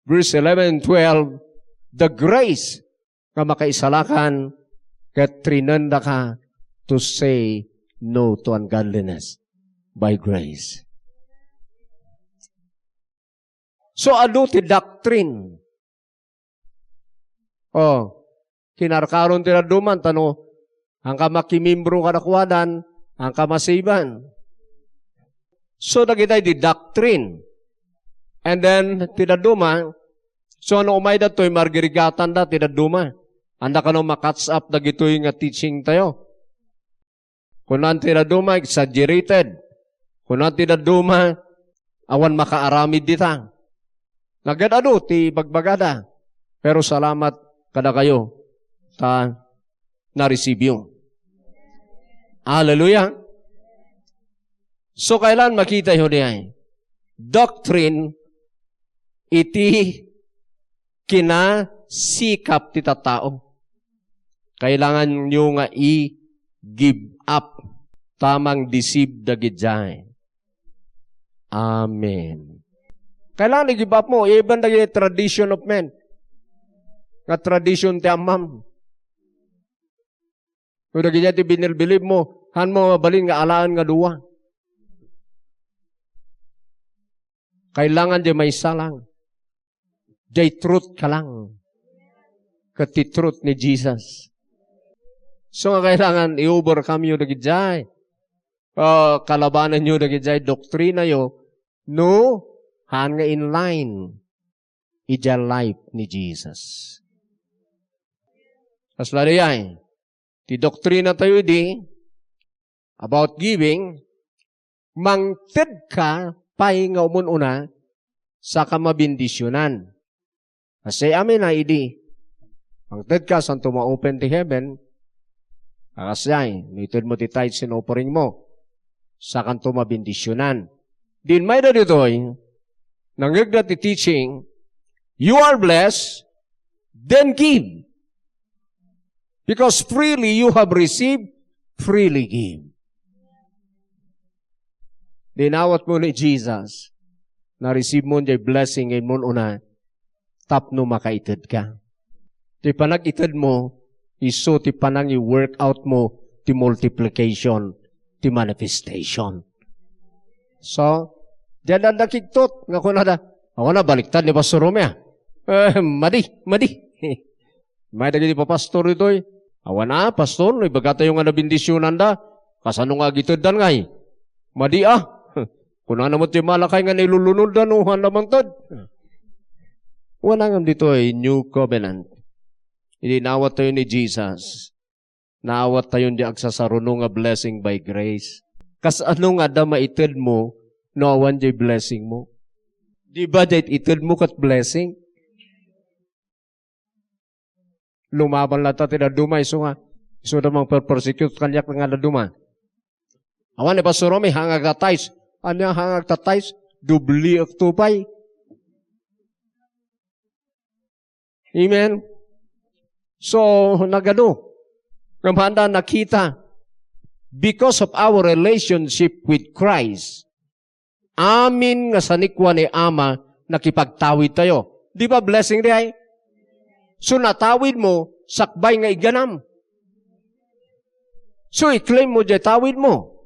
verse eleven and twelve, the grace nga makaisalakan ket trinendaka to say no to ungodliness by grace. So, adu ti doctrine. Oh, kinarkaron ti dadduma, ta no, haanka makimiembro kadakuada, haanka ma-save-an. So, dagitay ti doctrine. And then, ti dadduma, so, no umay datoy, margirigatanda ti dadduma. Haanda kano ma-catch up dagitoy nga teaching tayo. Kunan ti dadduma, exaggerated. Kunan ti dadduma, awan makaaramid dita. Nagad-adu ti bagbagada. Pero salamat kadakayo, ta na-receive-yo. Hallelujah! So, kailan makitayo diay? Doctrine iti kinasikap ti tattao. Kailanganyo nga i-give up. ta mangdeceive dagidiay. Amen. Kailangan i-give up mo, even dagiti tradition of men. Nga tradition ti ammam. No dagiti ti binilbilib mo, han mo mabalin nga alaen nga dua. Kailangan diay maysa lang. Diay truth ka lang. Ket ti truth ni Jesus. So nga kailangan i-overcome yo dagidiay. Ah, kalabanan yo dagidiay doktrina yo. No, han nga in line idiay life ni Jesus. Kasla diay, ti doktrina tayo idi about giving, mangted ka pay nga umun-una, saka mabendisionan. Kasi amin a idi, mangted ka, santo ma-open ti heaven, kakasiay, no ited mo ti tithes and offering mo, sakanto mabendisionan. Din mayda ditoy, nangngegda ti teaching, "You are blessed, then give. Because freely you have received, freely give." Dinawat mo ni Jesus, na-receive mo diay blessing nga immun-una, tapno makaited ka. Ti panag-ited mo, isu ti panangi-work out mo ti multiplication, ti manifestation. So, diay adda kigtot nga kunada, "Awan a, baliktad ni Pastor Romy, ah." Eh, madi, madi. May dagiti papastor ditoy, "Awan a, pastor, no ibagatayo nga nabendisionanda, kasano nga agiteddan ngay? Madi a." Kunana met ti malakay nga nilulunodda no han mangted. Awan a ngem ditoy New Covenant. Idi naawat tayo ni Jesus, naawat tayo diay agsasaruno nga blessing by grace. Kasano nga adda maited mo no awan diay blessing mo? Di ba diay ited mo ket blessing? Lumaban latta ti dadduma, isu nga, isu da mangperpersecute kaniak nga dadduma. Awan ni Pastor Romy, hangag ta tithes. Ania hangag ta tithes? Doble ekto pay. Amen? So, nagadu. Ngem handa nakita, because of our relationship with Christ, amin nga sanikua ni Ama, nakipagtawid tayo. Di ba blessing diay? So, natawid mo, sakbay nga igganam. So, i-claim mo diay tawid mo.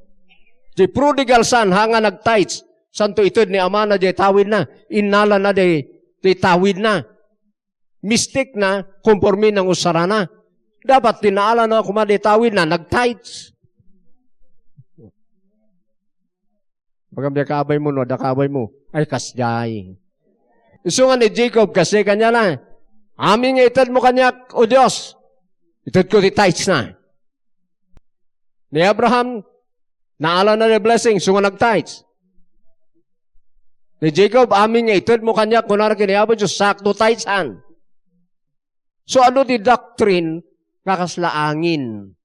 Diay prodigal son, ha nga nag-tithes, santo ited ni amana diay tawidna, innalana diay, diay tawidna. Mistake na, konforme nang usarana. Dapat ti naalana koma diay tawidna, nag-tithes. Bagam diay kaabay mo, no, adda kaabay mo. Ay, kasdiay. Isu nga ni Jacob, kasi kaniana, "Amin nga ited mo kaniak, O Dios, ited ko ti tithes na." Ni Abraham, naalana ti blessing, isu nga nag-tithes. Ni Jacob, "Amin nga ited mo kaniak," kunana ken ni Apo Dios, "Sakto tithes an." So, adu ti doctrine nga kasla angin?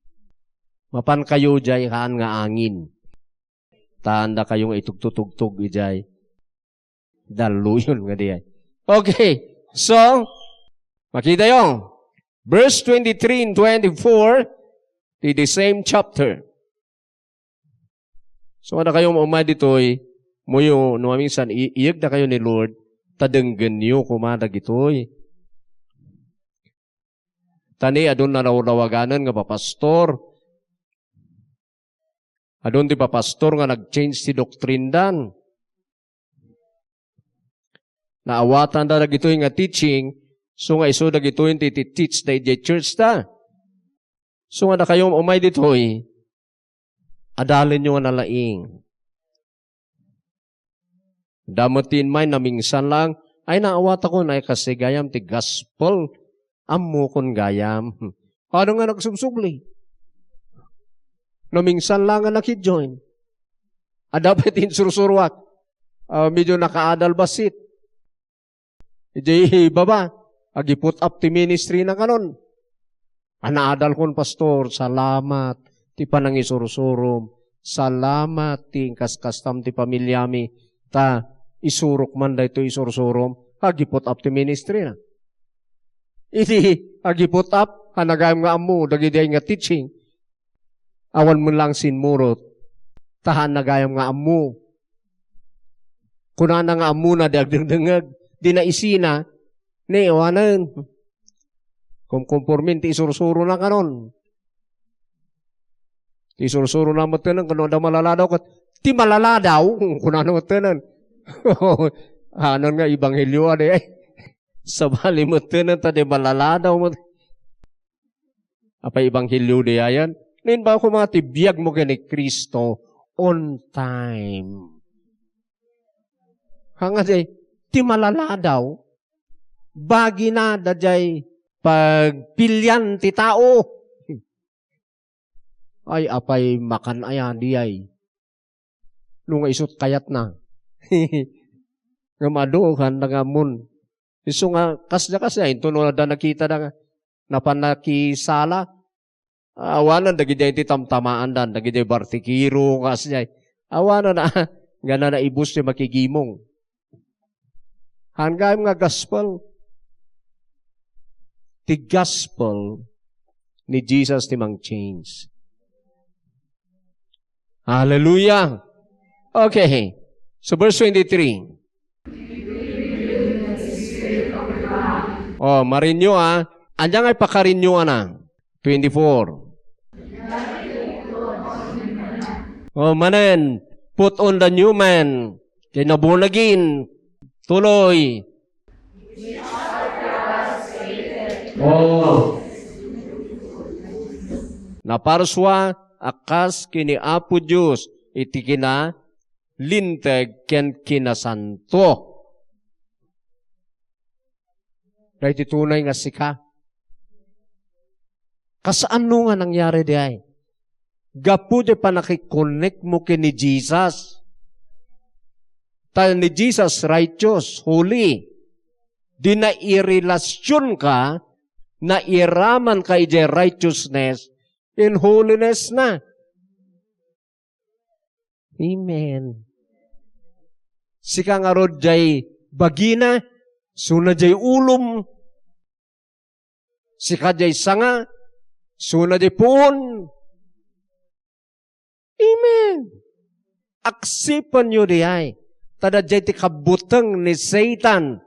Mapan kayo diay haan nga angin. Taanda kayo nga itugtutugtog idiay dalluyon nga diay. Okay. So, makita yo. Verse twenty-three and twenty-four, ti the same chapter. So, kada kayo maumay ditoy, muyo, no, maminsan, i-, iyegda kayo ni Lord, ta denggenyo koma dagitoy. Ta ni, adun narawrawaganen nga papastor. Adun ti papastor nga nag-change ti doctrine dan. Naawatanda dagitoy nga teaching, so nga isu dagitoy ti, ti teach da idiay church da. So nga dakayo umay ditoy, adalenyo nga nalaing. Adda met ti immay, namingsan lang, ay, naawatakon, ay, kasi gayam ti gospel, ammokon gayam. Ano nga nagsubsubli? Namingsan lang nga naki-join. Adda pay ti insursuroak. Ah, medyo nakaadal bassit. Idiay baba, agi-put up ti ministry na kanon. Anaadalkon, "Pastor, salamat ti panangisursurom. Salamat ti inkaskastam ti pamiliami. Ta isurok man daytoy isursurom." Agi-put up ti ministry na. Idi agi-put up, ania gayam nga ammo dagidi nga teaching. Awan man lang simmurot. Ta haanna gayam nga ammo. Kunana nga ammona, di agdengdengngeg. Di na isina, ni, awanen. Kumkumpormin ti isursurona kanon. Ti isursurona metten, kun adda malaladaw, ket, "Ti malaladaw?" Kunana metten. Haanna nga ebanghelio adi, ay. Sabali metten, ta di malaladaw met. Apay ebanghelio di ayan? Naimbag koma ti biagmo ken ni Cristo on time. Haan nga di, ti malaladaw, bagina daydiay pagpilian ti tao. Ay, apay makan aya, di ay. No nga isut kayatna. Ngem adu, haanna nga ammon. Isu nga, kasdiay, kasdiay, intono da nakitada nga, napan nakisala. Awanen dagiti tamtamaanda, dagiti bartikiro, kasdiay. Awanen, ah, nga nanaibus ti makigimong. Haan gayam nga gospel. Ti gospel ni Jesus ti mang-change. Hallelujah. Okay. So verse twenty-three. Oh, ma-renew, ah. Ania nga ipaka-renew, ana? Twenty-four. Oh, manen, put on the new man. Kay na born again. Tuloy. Oh. Naparsua a kas ken ni Apo Dios iti kinalinteg ken kinasanto. Daytoy tunay nga sika. Kasano nga nangyari diay? Gapu diay pannakikonnekmo ken ni Jesus. Ta ni Jesus righteous, holy. Di nairelasionka, nairamanka idiay righteousness in holiness na. Amen. Sika ngarud diay bagina, suna diay ulom. Sika diay sanga, suna diay puon. Amen. Aksipenyo diay. Ta daydiay ti kabbuteng ni Satan.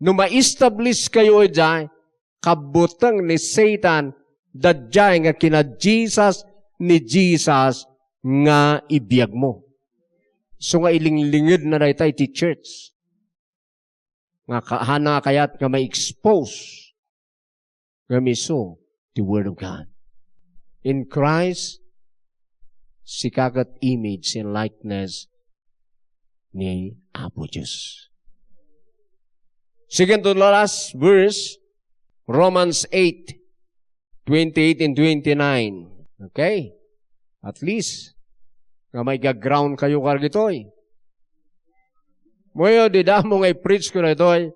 No ma-establish kayo idiay, kabbuteng ni Satan, daydiay nga kina Jesus, ni Jesus nga ibiagmo. So nga ilinglingedna dayta iti church. Nga ka-, haanna nga kayat nga ma-expose. Ngem isu ti Word of God. In Christ, sika ket image and likeness ni Apo Dios. Second to the last verse, Romans eight, twenty-eight and twenty-nine. Okay? At least, nga maiga-ground kayo kadagitoy. Muyo, di damo nga i-preach ko daytoy.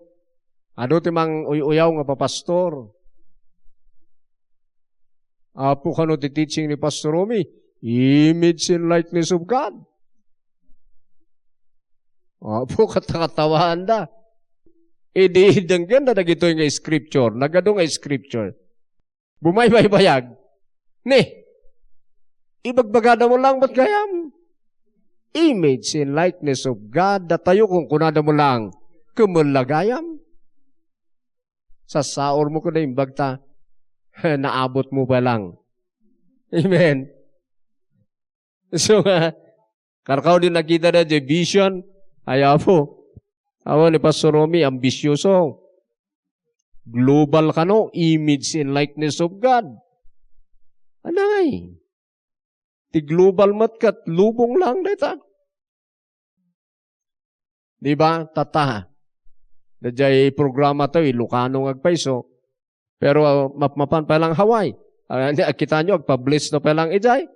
Adu ti mang-uy-uyaw nga papastor. Apo kano ti teaching ni Pastor Romy, image and likeness of God. Apo, katakatawaanda. Idi, denggenna dagitoy nga scripture, nagadu nga scripture. Bumaybaybayag. Ni, ibagbagada mo lang, ba't gayam? Image and likeness of God, datayo kung kunada mo lang, kumella gayam. Sasaor mo kuno imbag ta, naabot mo pa lang. Amen. So, nga, karkaw din nakita na di vision, ay apo. Awan ni Pastor Romy, ambisyoso. Global kano, image and likeness of God. Anay. Ti global met ket lubong lang dayta. Di ba? Tata. Daydiay programa tayo, Ilocano nga agpayso. Pero, uh, mapmapan pa lang Hawaii. Ah, kita nyo, agpa-bless na pa lang idiay.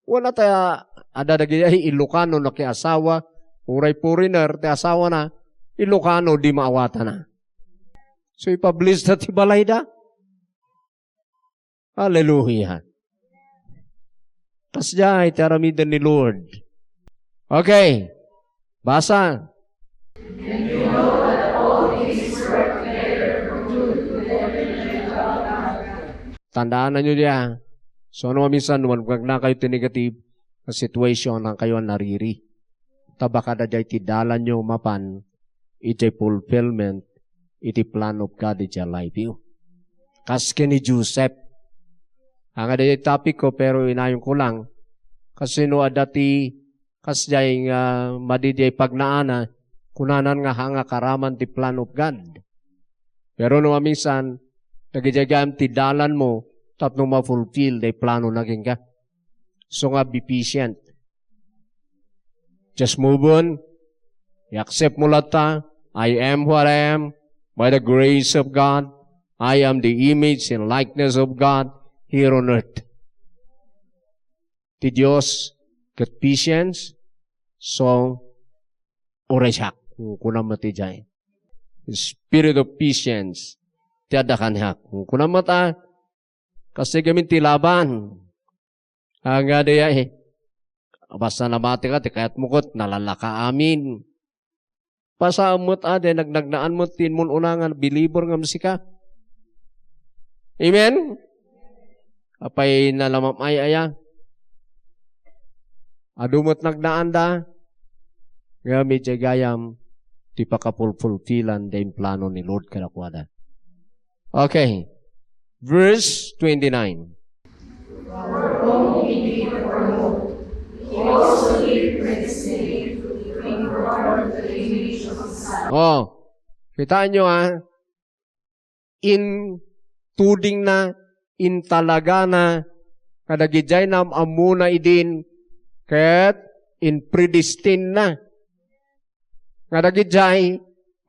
Wala ta, ada dagiti Ilocano nakiasawa, uray foreigner ti asawana, Ilocano di maawatana. So, ipa-bless da ti balayda. Hallelujah. Kasdiay ti aramiden ni Lord. Okay. Basa. Tandaananyo dia. So, no maminsan, no agnagnakayo ti negative, a situation, haankayo a nariri. Ta baka daydiay ti dalanyo mapan idiay fulfillment iti plan of God idiay life yo. Kas ken ni Joseph. Haan nga daydiay topic ko, pero inayonko lang. Kasino adda ti kasdiay nga madi diay pagnaana, kunanan nga haan nga karaman ti plan of God. Pero no maminsan, dagiti gayam ti dalanmo tapno ma-fulfill diay planona kenka. So nga, be patient. Just move on. I-accept mo latta. I am what I am by the grace of God. I am the image and likeness of God here on earth. Ti Dios ket patience, so, uray siak. Kuna met idiay. Spirit of patience, ti adda kaniak. Kuna met a, kas gamin ti Laban. Haan nga daydiay, basta namati ka, ti kayatmo ket, nalalaka amin. Pasaem met a, diay nagnagnaan met ti immun-una nga believer ngem sika. Amen? Apay nalamam ay aya? Adu met nagnaanda, ngem idiay gayam ti pakapulpulpilan diay implano ni Lord kadakuada. Okay. Verse twenty-nine. Oh, kitaenyo, ah, intudingna, intalagana, kadagiti am-ammona idin, ket impredestinna. Nga dagidiay,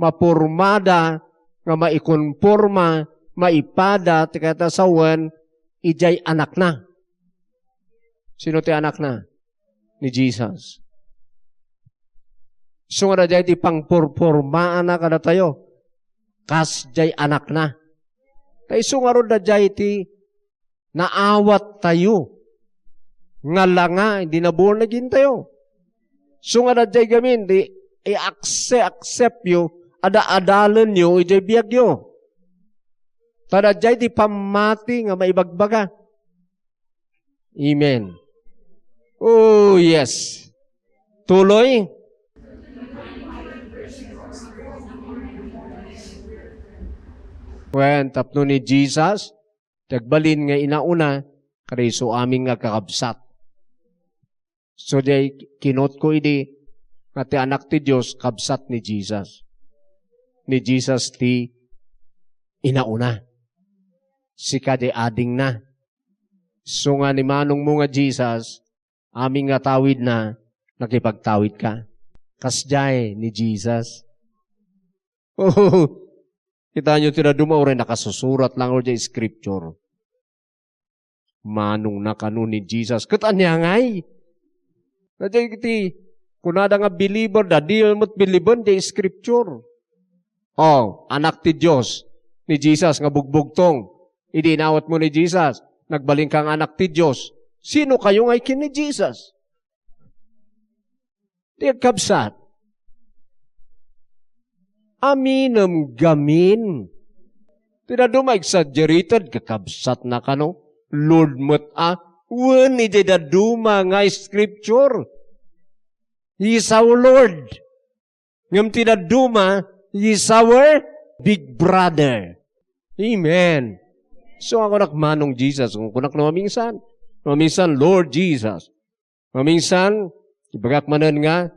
mapormada nga maikonporma, maipada ti kayat a sawen idiay Anakna. Sino ti Anakna? Ni Jesus. Isu nga dagidiay ti pangporpormaanna kadatayo, kas diay Anakna. Ta isu ngarud dagidiay ti naawattayo nga langa idi na-born again tayo. Isu nga dagidiay gamin, ti i-accept-acceptyo, ada-adalenyo idiay biagyo. Ta dagidiay ti pammati nga maibagbaga. Amen. Oh, yes. Tuloy. Wen, tapno ni Jesus, ti agbalin nga inauna, kadagiti amin nga kakabsat. So, diay kinotko idi nga ti Anak ti Dios, kabsat ni Jesus. Ni Jesus ti inauna. Sika diay adingna. Isu nga ni manongmo nga Jesus, amin nga tawidna, nakipagtawidka. Kasdiay ni Jesus. Oh, kitaenyo ti dadduma, uray nakasusurat lang diay scripture. Manongna kano ni Jesus. Ket ania ngay? Dagidiay iti kunada nga believer, da, di met billiben diay scripture. Oh, Anak ti Dios ni Jesus nga bugbugtong. Idi inawatmo ni Jesus, nagbalinka nga Anak ti Dios. Sino kayo ngay ken ni Jesus? Ti agkabsat. Aminem gamin. Ti dadduma exaggerated, kakabsatna kano. Lord met a. Wen, iti dadduma nga scripture. He is our Lord. Ngem ti dadduma, He is our big brother. Amen. So, ako nak manong Jesus, kung kunak no maminsan, maminsan, Lord Jesus. Maminsan, ibagak manen nga,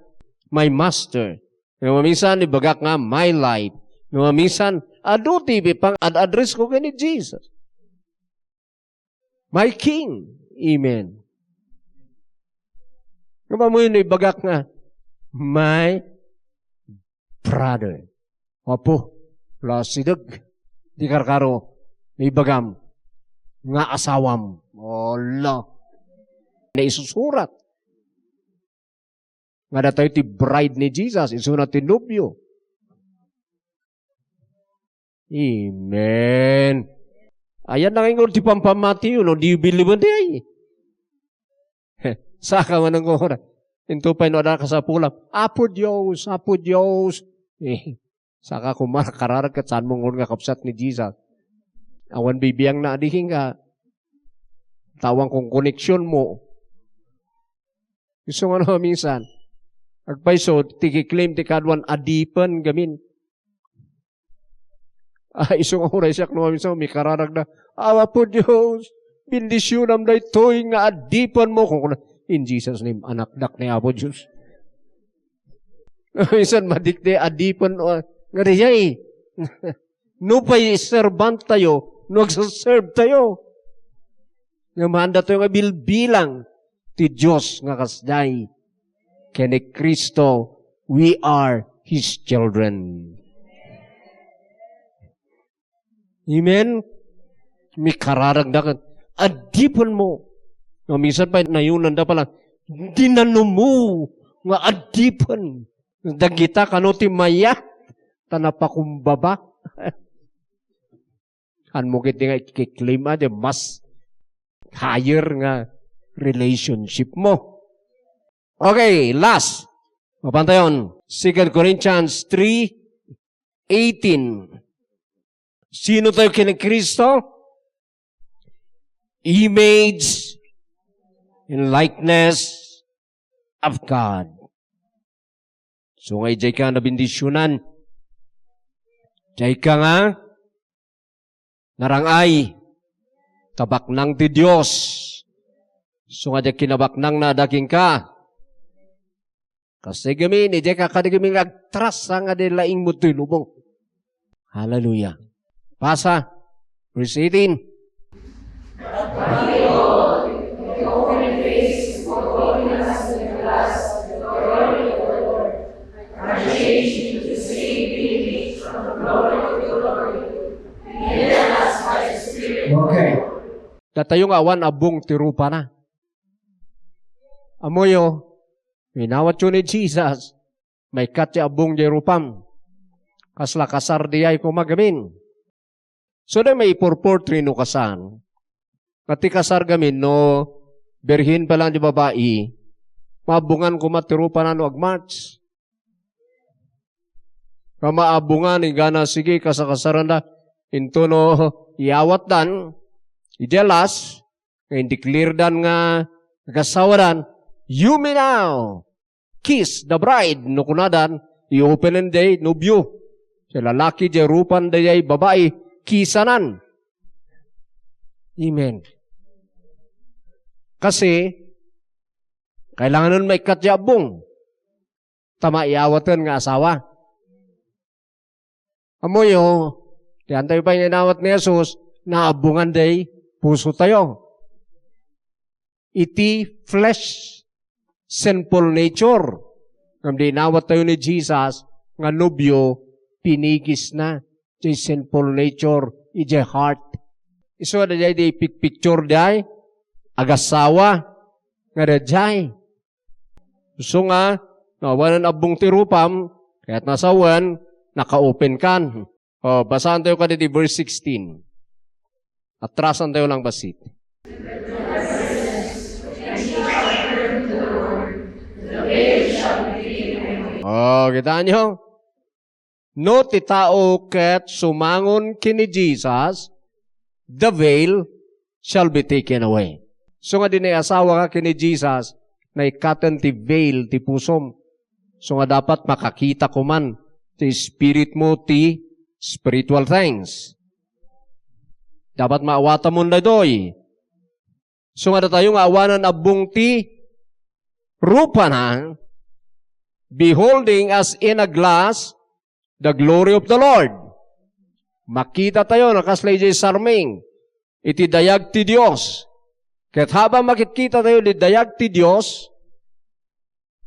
"My master." Nga maminsan, ibagak nga, "My life." Nga maminsan, adu ti pang ad-address ko ken ni Jesus. "My king." Amen. Nga mamuyo no ibagak nga, "My brother." Apo, lasideg. Di karkaro, ibagam, nga asawam. Ala. Naisusurat. Nga datayo ti bride ni Jesus, isuna ti nobio. Amen. Ayan na ngayon ti pampamatiyo, no? Di billiben di ay. Saka man ang oras. Into pay no, ada kasapulam. Apo Dios, Apo Dios. Eh, saka kumarkararag ket saan mo ngon nga kabsat ni Jesus. Awan bibiang na adiking ka. Tawang kong koneksyon mo. Isu nga no minsan, agpayso, ti kiklaim ti kaduan, adipen gamin. Ah, isu nga uray siak no minsan, mikararagda, "Apo Dios, bendisyonam daytoy nga adipen mo." Kunana, "In Jesus' name, anakdak ni Apo Dios." Minsan, madikdi, adipen, o, nga diay. Nupay servant tayo, no agsaserve tayo. Nga maanda tayo nga bilbilang ti Dios nga kasdiay. Ken ni Cristo, we are His children. Amen? Mikararagda ket adipen mo. Nga minsan pay nayunanda pala, "Dinano mo nga adipen." Dagita kano ti mayat, ta napakumbaba. Hanmo ketdi nga ikiklaim a, di mas higher nga relationship mo. Okay, last. Mapantayon, Second Corinthians three eighteen. Sino tayo ken Cristo? Image and likeness of God. So nga, idiay ka nabendisyunan. Idiay ka nga narang-ay, ta baknang ti Dios. So nga, diay kinabaknangna adda kenka. Kas gamin, idiay ka kadagami nga agtrasa nga di laing mo ti lubong. Hallelujah. Pasa. Verse eighteen. Okay. Datayo nga awan abbong ti rupana. Amoyo, inawatyo ni Jesus, maikkat ti abbong diay rupam. Kasla kasar diay koma gamin. So, diay maipurport ti inukasan. Nga ti kasar gamin, no birhen pa lang ti babai, maabbongan koma ti rupana no ag-March. Nga maabbongan, inggana, sige, kasakasaranda. Into no iawatdan, idiay last, nga indeclaredan nga agasawadan, "You may now kiss the bride," no kunadan, i-openen diay nobio. Diay lalaki, diay rupan, diay babai, kisanan. Amen. Kasi, kailanganen maikkat diay abbong. Ta maiawaten nga asawa. Ammoyo, ti antayo pay nga inawat ni Jesus, naabbongan diay pusotayo. Iti flesh, sinful nature. Ngem di inawattayo ni Jesus nga nobio, pinigisna diay sinful nature idiay heart. Isu a daydiay di picture diay agasawa nga daydiay. Isu nga, no awanen abbong ti rupam, kayatna a sawen, naka-open kan. O, basaantayo kadi ti verse sixteen. Atrasantayo lang bassit. O, kitaenyo? No ti tao ket sumangon ken ni Jesus, the veil shall be taken away. So nga di naiasawa ka ken ni Jesus, naikkaten ti veil ti pusom. So nga dapat makakita koman ti spirit mo ti spiritual things. Dapat maawatamon daytoy. So nga datayo nga awanan abbong ti rupana, beholding as in a glass the glory of the Lord. Makita tayo, no, kasla idiay sarming, iti dayag ti Dios. Ket habang makitkita tayo di dayag ti Dios,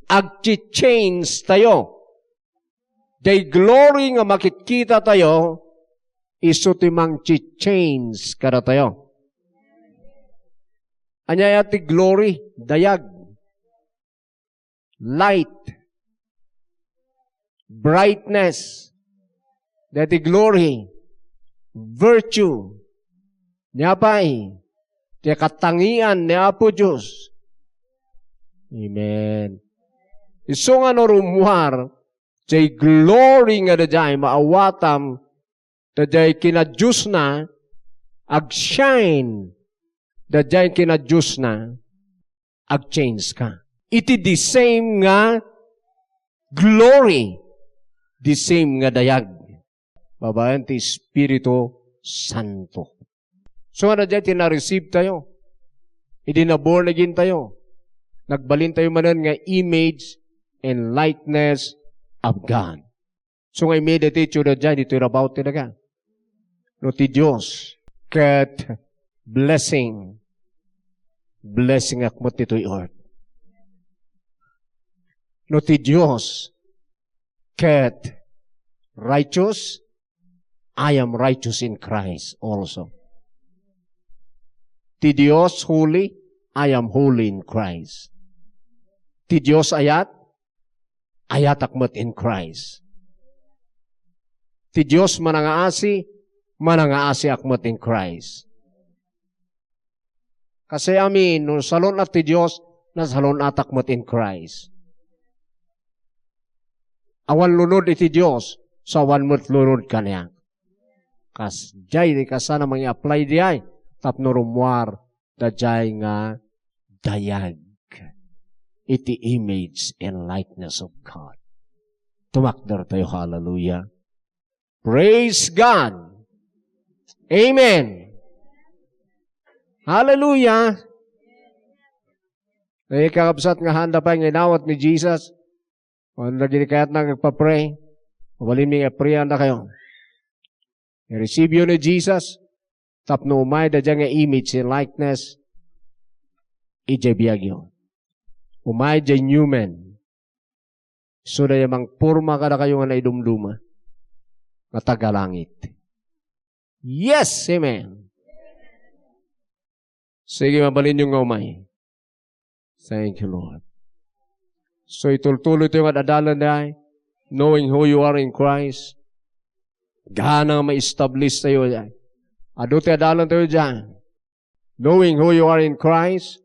agchi-change tayo. Diay glory nga makitkita tayo, isu ti mangchi-change kadatayo. Ania ti glory? Dayag. Light. Brightness. Diay ti glory. Virtue. Nia pay? Ti katangian ni Apo Dios. Amen. Isu nga no rummuar, diay glory nga daydiay maawatam, daydiay kinadiosna, agshine, daydiay kinadiosna, agchange ka. iti the same nga glory, the same nga dayag, babaen ti Espiritu Santo. So, nga daydiay ti na-receive tayo. Idi na-born again tayo, nagbalin tayo manen nga image and likeness of God. So, nga immediate ito daydiay, ditoy rabaw ti daga. No ti Dios, ket blessing, blessing ak met ditoy earth. No ti Dios, ket righteous, I am righteous in Christ also. Ti Dios holy, I am holy in Christ. Ti Dios ayat, ayatak met in Christ. Ti Dios manangaasi, manangaasiak met in Christ. Kasi amin, no salun-at ti Dios, nasalun-atak met in Christ. Awan lunod iti Dios, so awan met lunod kaniak. Kasdiay ti kasana mangi-apply diay, tapno rummuar daydiay nga dayag iti image and likeness of God. Tumakder tayo, hallelujah. Praise God. Amen. Hallelujah. Eh, kakabsat nga handa pay nga inawat ni Jesus. Kung dagiti kayatna nga agpa-pray, mabalinmi nga i-prayan dakayo. I-receive yo ni Jesus, tapno umay daydiay nga image and likeness, idiay biagyo. Umay diay new man. So, daydiay mangporma kadakayo nga naidumduma, nga taga langit. Yes, amen. Sige, mabalinyo nga umay. Thank you, Lord. So, itultuloy tayo nga adalan diay, knowing who you are in Christ. Gana nga ma-establish tayo diay. Adu ti adalan tayo diay. Knowing who you are in Christ,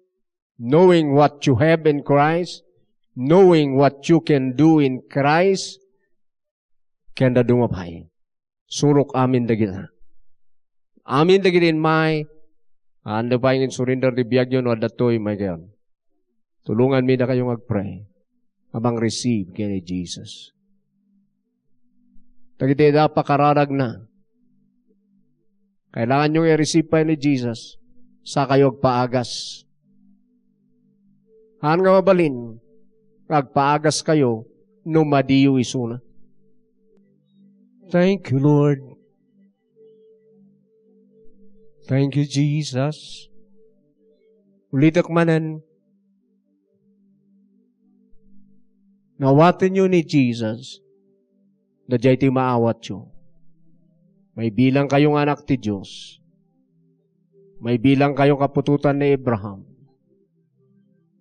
knowing what you have in Christ, knowing what you can do in Christ, ken dadduma pay. Surok amin dagita. Amin dagiti immay, haan pay nga insurinder ti biagyo no adda toy, my God. Tulonganmi dakayo nga agpray a mang-receive ken ni Jesus. Dagiti adda pakararagna, kailanganyo nga i-receive pay ni Jesus, sakayo agpaagas. Haan nga mabalin nga agpaagas kayo no madiyo isuna. Thank you, Lord. Thank you, Jesus. Ulitek manen, no awatenyo ni Jesus, daydiay ti maawatyo. Maibilang kayo nga anak ti Dios. Maibilang kayo kaputotan ni Abraham.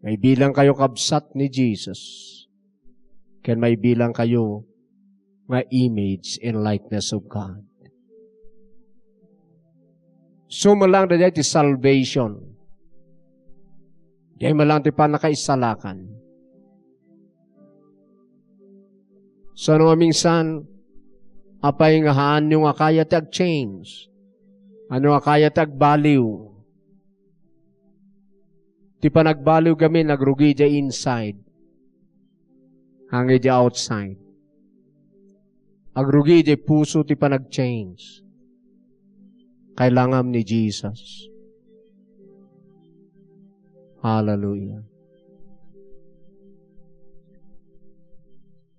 Maibilang kayo kabsat ni Jesus. Ken maibilang kayo nga image and likeness of God. So, met lang daydiay ti salvation. Diay met lang ti pannakaisalakan. Saan no maminsan, apay nga haanyo nga kayat ti ag-change? Haanyo nga kayat ti agbaliw? Ti panagbaliw gamin, agrugi idiay inside. Haan nga idiay outside. Agrugi idiay puso ti panag-change. Kailangam ni Jesus. Hallelujah.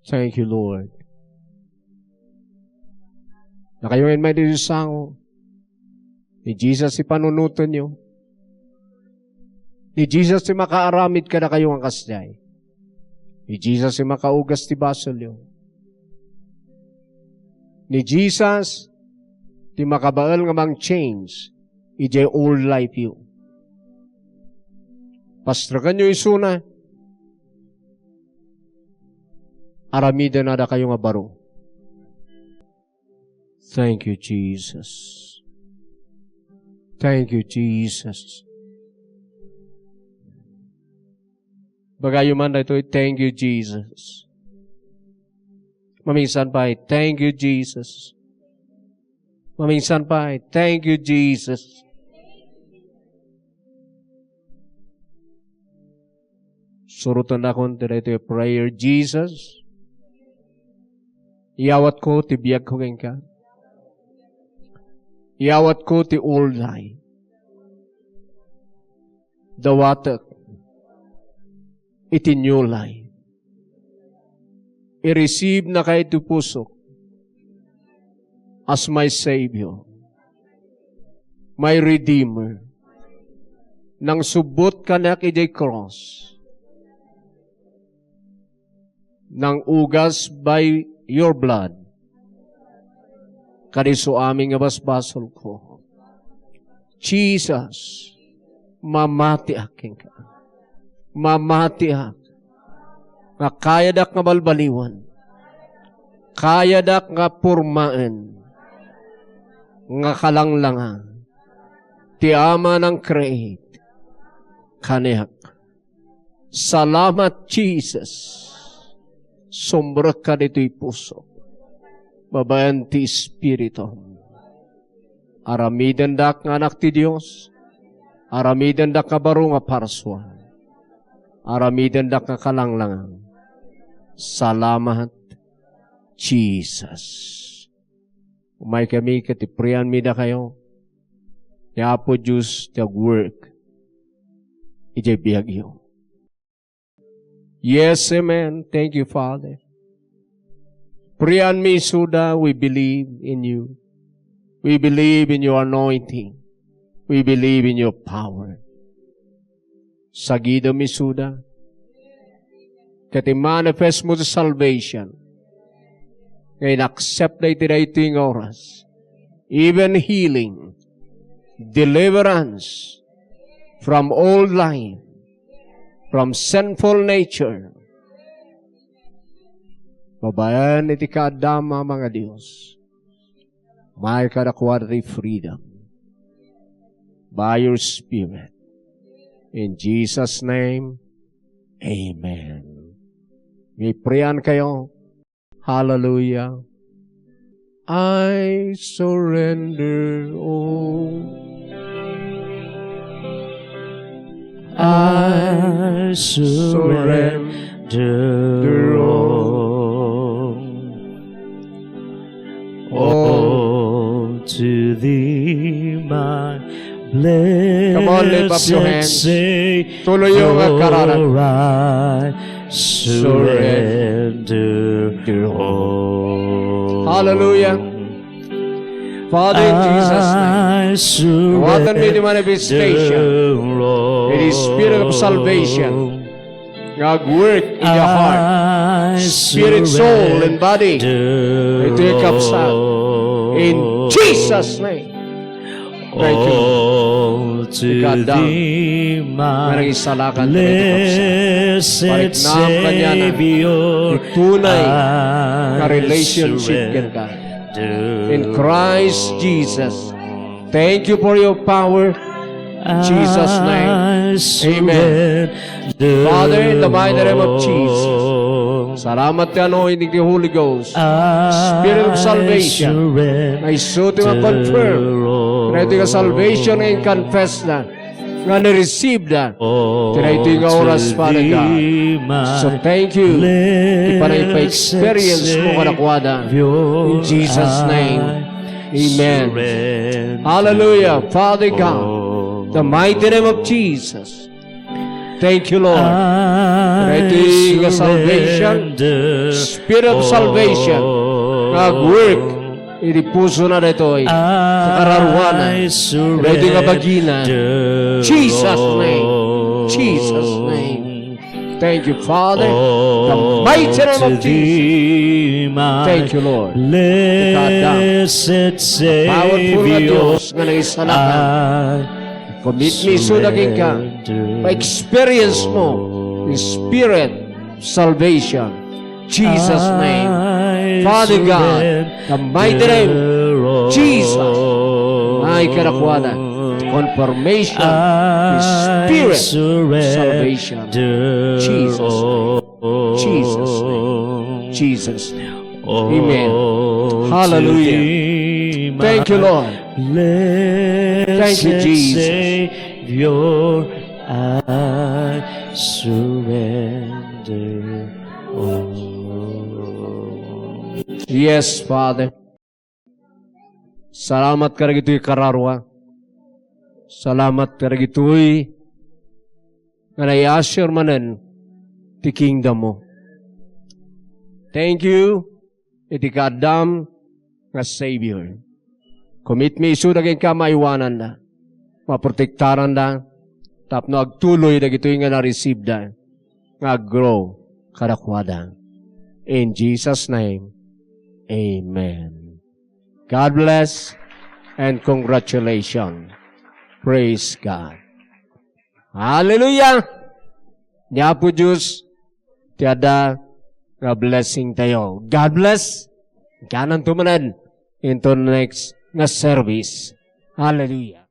Thank you, Lord. Dakayo nga immay ditoy sango, ni Jesus ti panunotenyo. Ni Jesus ti makaaramid kadakayo nga kasdiay. Ni Jesus ti makaugas ti basolyo. Ni Jesus ti makabael nga mang-change idiay old life yo. Pastrekenyo isuna, aramiden a dakayo nga baro. Thank you, Jesus. Thank you, Jesus. Bagayo man daytoy, "Thank you, Jesus." Maminsan pay, "Thank you, Jesus." Maminsan pay, "Thank you, Jesus." Surotennakon ti daytoy a prayer, Jesus. Iyawatko ti biagko kenka. Iyawatko ti old life. Dawatek iti new life. I-receive-naka iti pusok as my Savior, my Redeemer. Nangsubbot kaniak idiay cross. Nang-ugas by your blood. Kaniso amin nga basbasolko. Jesus, mamatiak kenka. Mamatiak nga kayadak nga balbaliwan. Kayadak nga purmaen. Nga kalanglanga. Ti Ama nang-create kaniak. Salamat, Jesus. Sumrekka ditoy puso. Babaen ti Espiritu. Aramidendak nga anak ti Dios. Aramidendak nga baro nga parsua. Aramidendak nga kalanglangan. Salamat, Jesus. Umaykami ket iprianmi dakayo. Ni Apo Dios ti agwork idiay biagyo. Yes, amen. Thank you, Father. Prianmi isuda, we believe in you. We believe in your anointing. We believe in your power. Sagidem isuda. Ket i-manifest mo ti salvation nga in-accept da iti daytoy nga oras. Even healing, deliverance from old life, from sinful nature. Babaen iti kaadda, Ama nga Dios. May kadakuada ti freedom by your Spirit. In Jesus' name, amen. May prian kayo. Hallelujah. I surrender all. I surrender all. All to thee, my blessed Savior. Come on, lift up your hands. Tuloy yung kararag. I surrender all. Hallelujah. Father, in Jesus' name, kawatan mi ti manifestation of the Spirit of salvation nga agwork in your heart, spirit, soul, and body. Ito'y kapsat. In Jesus' name. Thank you, Lord. Ikaddam nga nangisalakan ti kapsat. Pariknam kaniana ti tunay nga relationship kenka. In Christ Jesus. Thank you for your power. In Jesus' name. Amen. Father, in the mighty name of Jesus. Salamat ti anointing ti Holy Ghost. Spirit of salvation. Nga isu ti ma-confirm. Nga iti nga salvation nga in-confess na. Nga ni-receive na. Iti daytoy nga oras, Father God. So, thank you. Ti panay pa-experience mo kadakuada. In Jesus' name. Amen. Hallelujah. Father God, the mighty name of Jesus. Thank you, Lord. Daytoy nga salvation, Spirit of salvation, nga agwork iti pusona daytoy, kakararuana, daytoy nga bagina. Jesus' name. Jesus' name. Thank you, Father. The mighty name of Jesus. Thank you, Lord. Ikaddam. Powerful nga Dios nga nangisalakan. Commit mi isuda kenka. Pa-experience mo in spirit salvation. Jesus' name. Father God, the mighty name, Jesus. Ay, kadakuada. Confirmation, the spirit salvation. Jesus' name. Jesus' name. Jesus' name. Amen. Hallelujah. Thank you, Lord. Thank you, Jesus. Savior, I Surrender all. Yes, Father. Salamat kadagitoy kararua. Salamat kadagitoy nga nai-assure manen ti kingdom mo. Thank you iti kaaddam nga Savior. Commit mi isuda kenka, maiwananda, maprotektaranda, tapno agtuloy dagitoy nga na-receive da nga aggrow kadakuada. In Jesus' name, amen. God bless and congratulations. Praise God. Hallelujah! Ni Apo Dios ti adda nga blessing tayo. God bless. Kanan tumanan into next nga service. Hallelujah.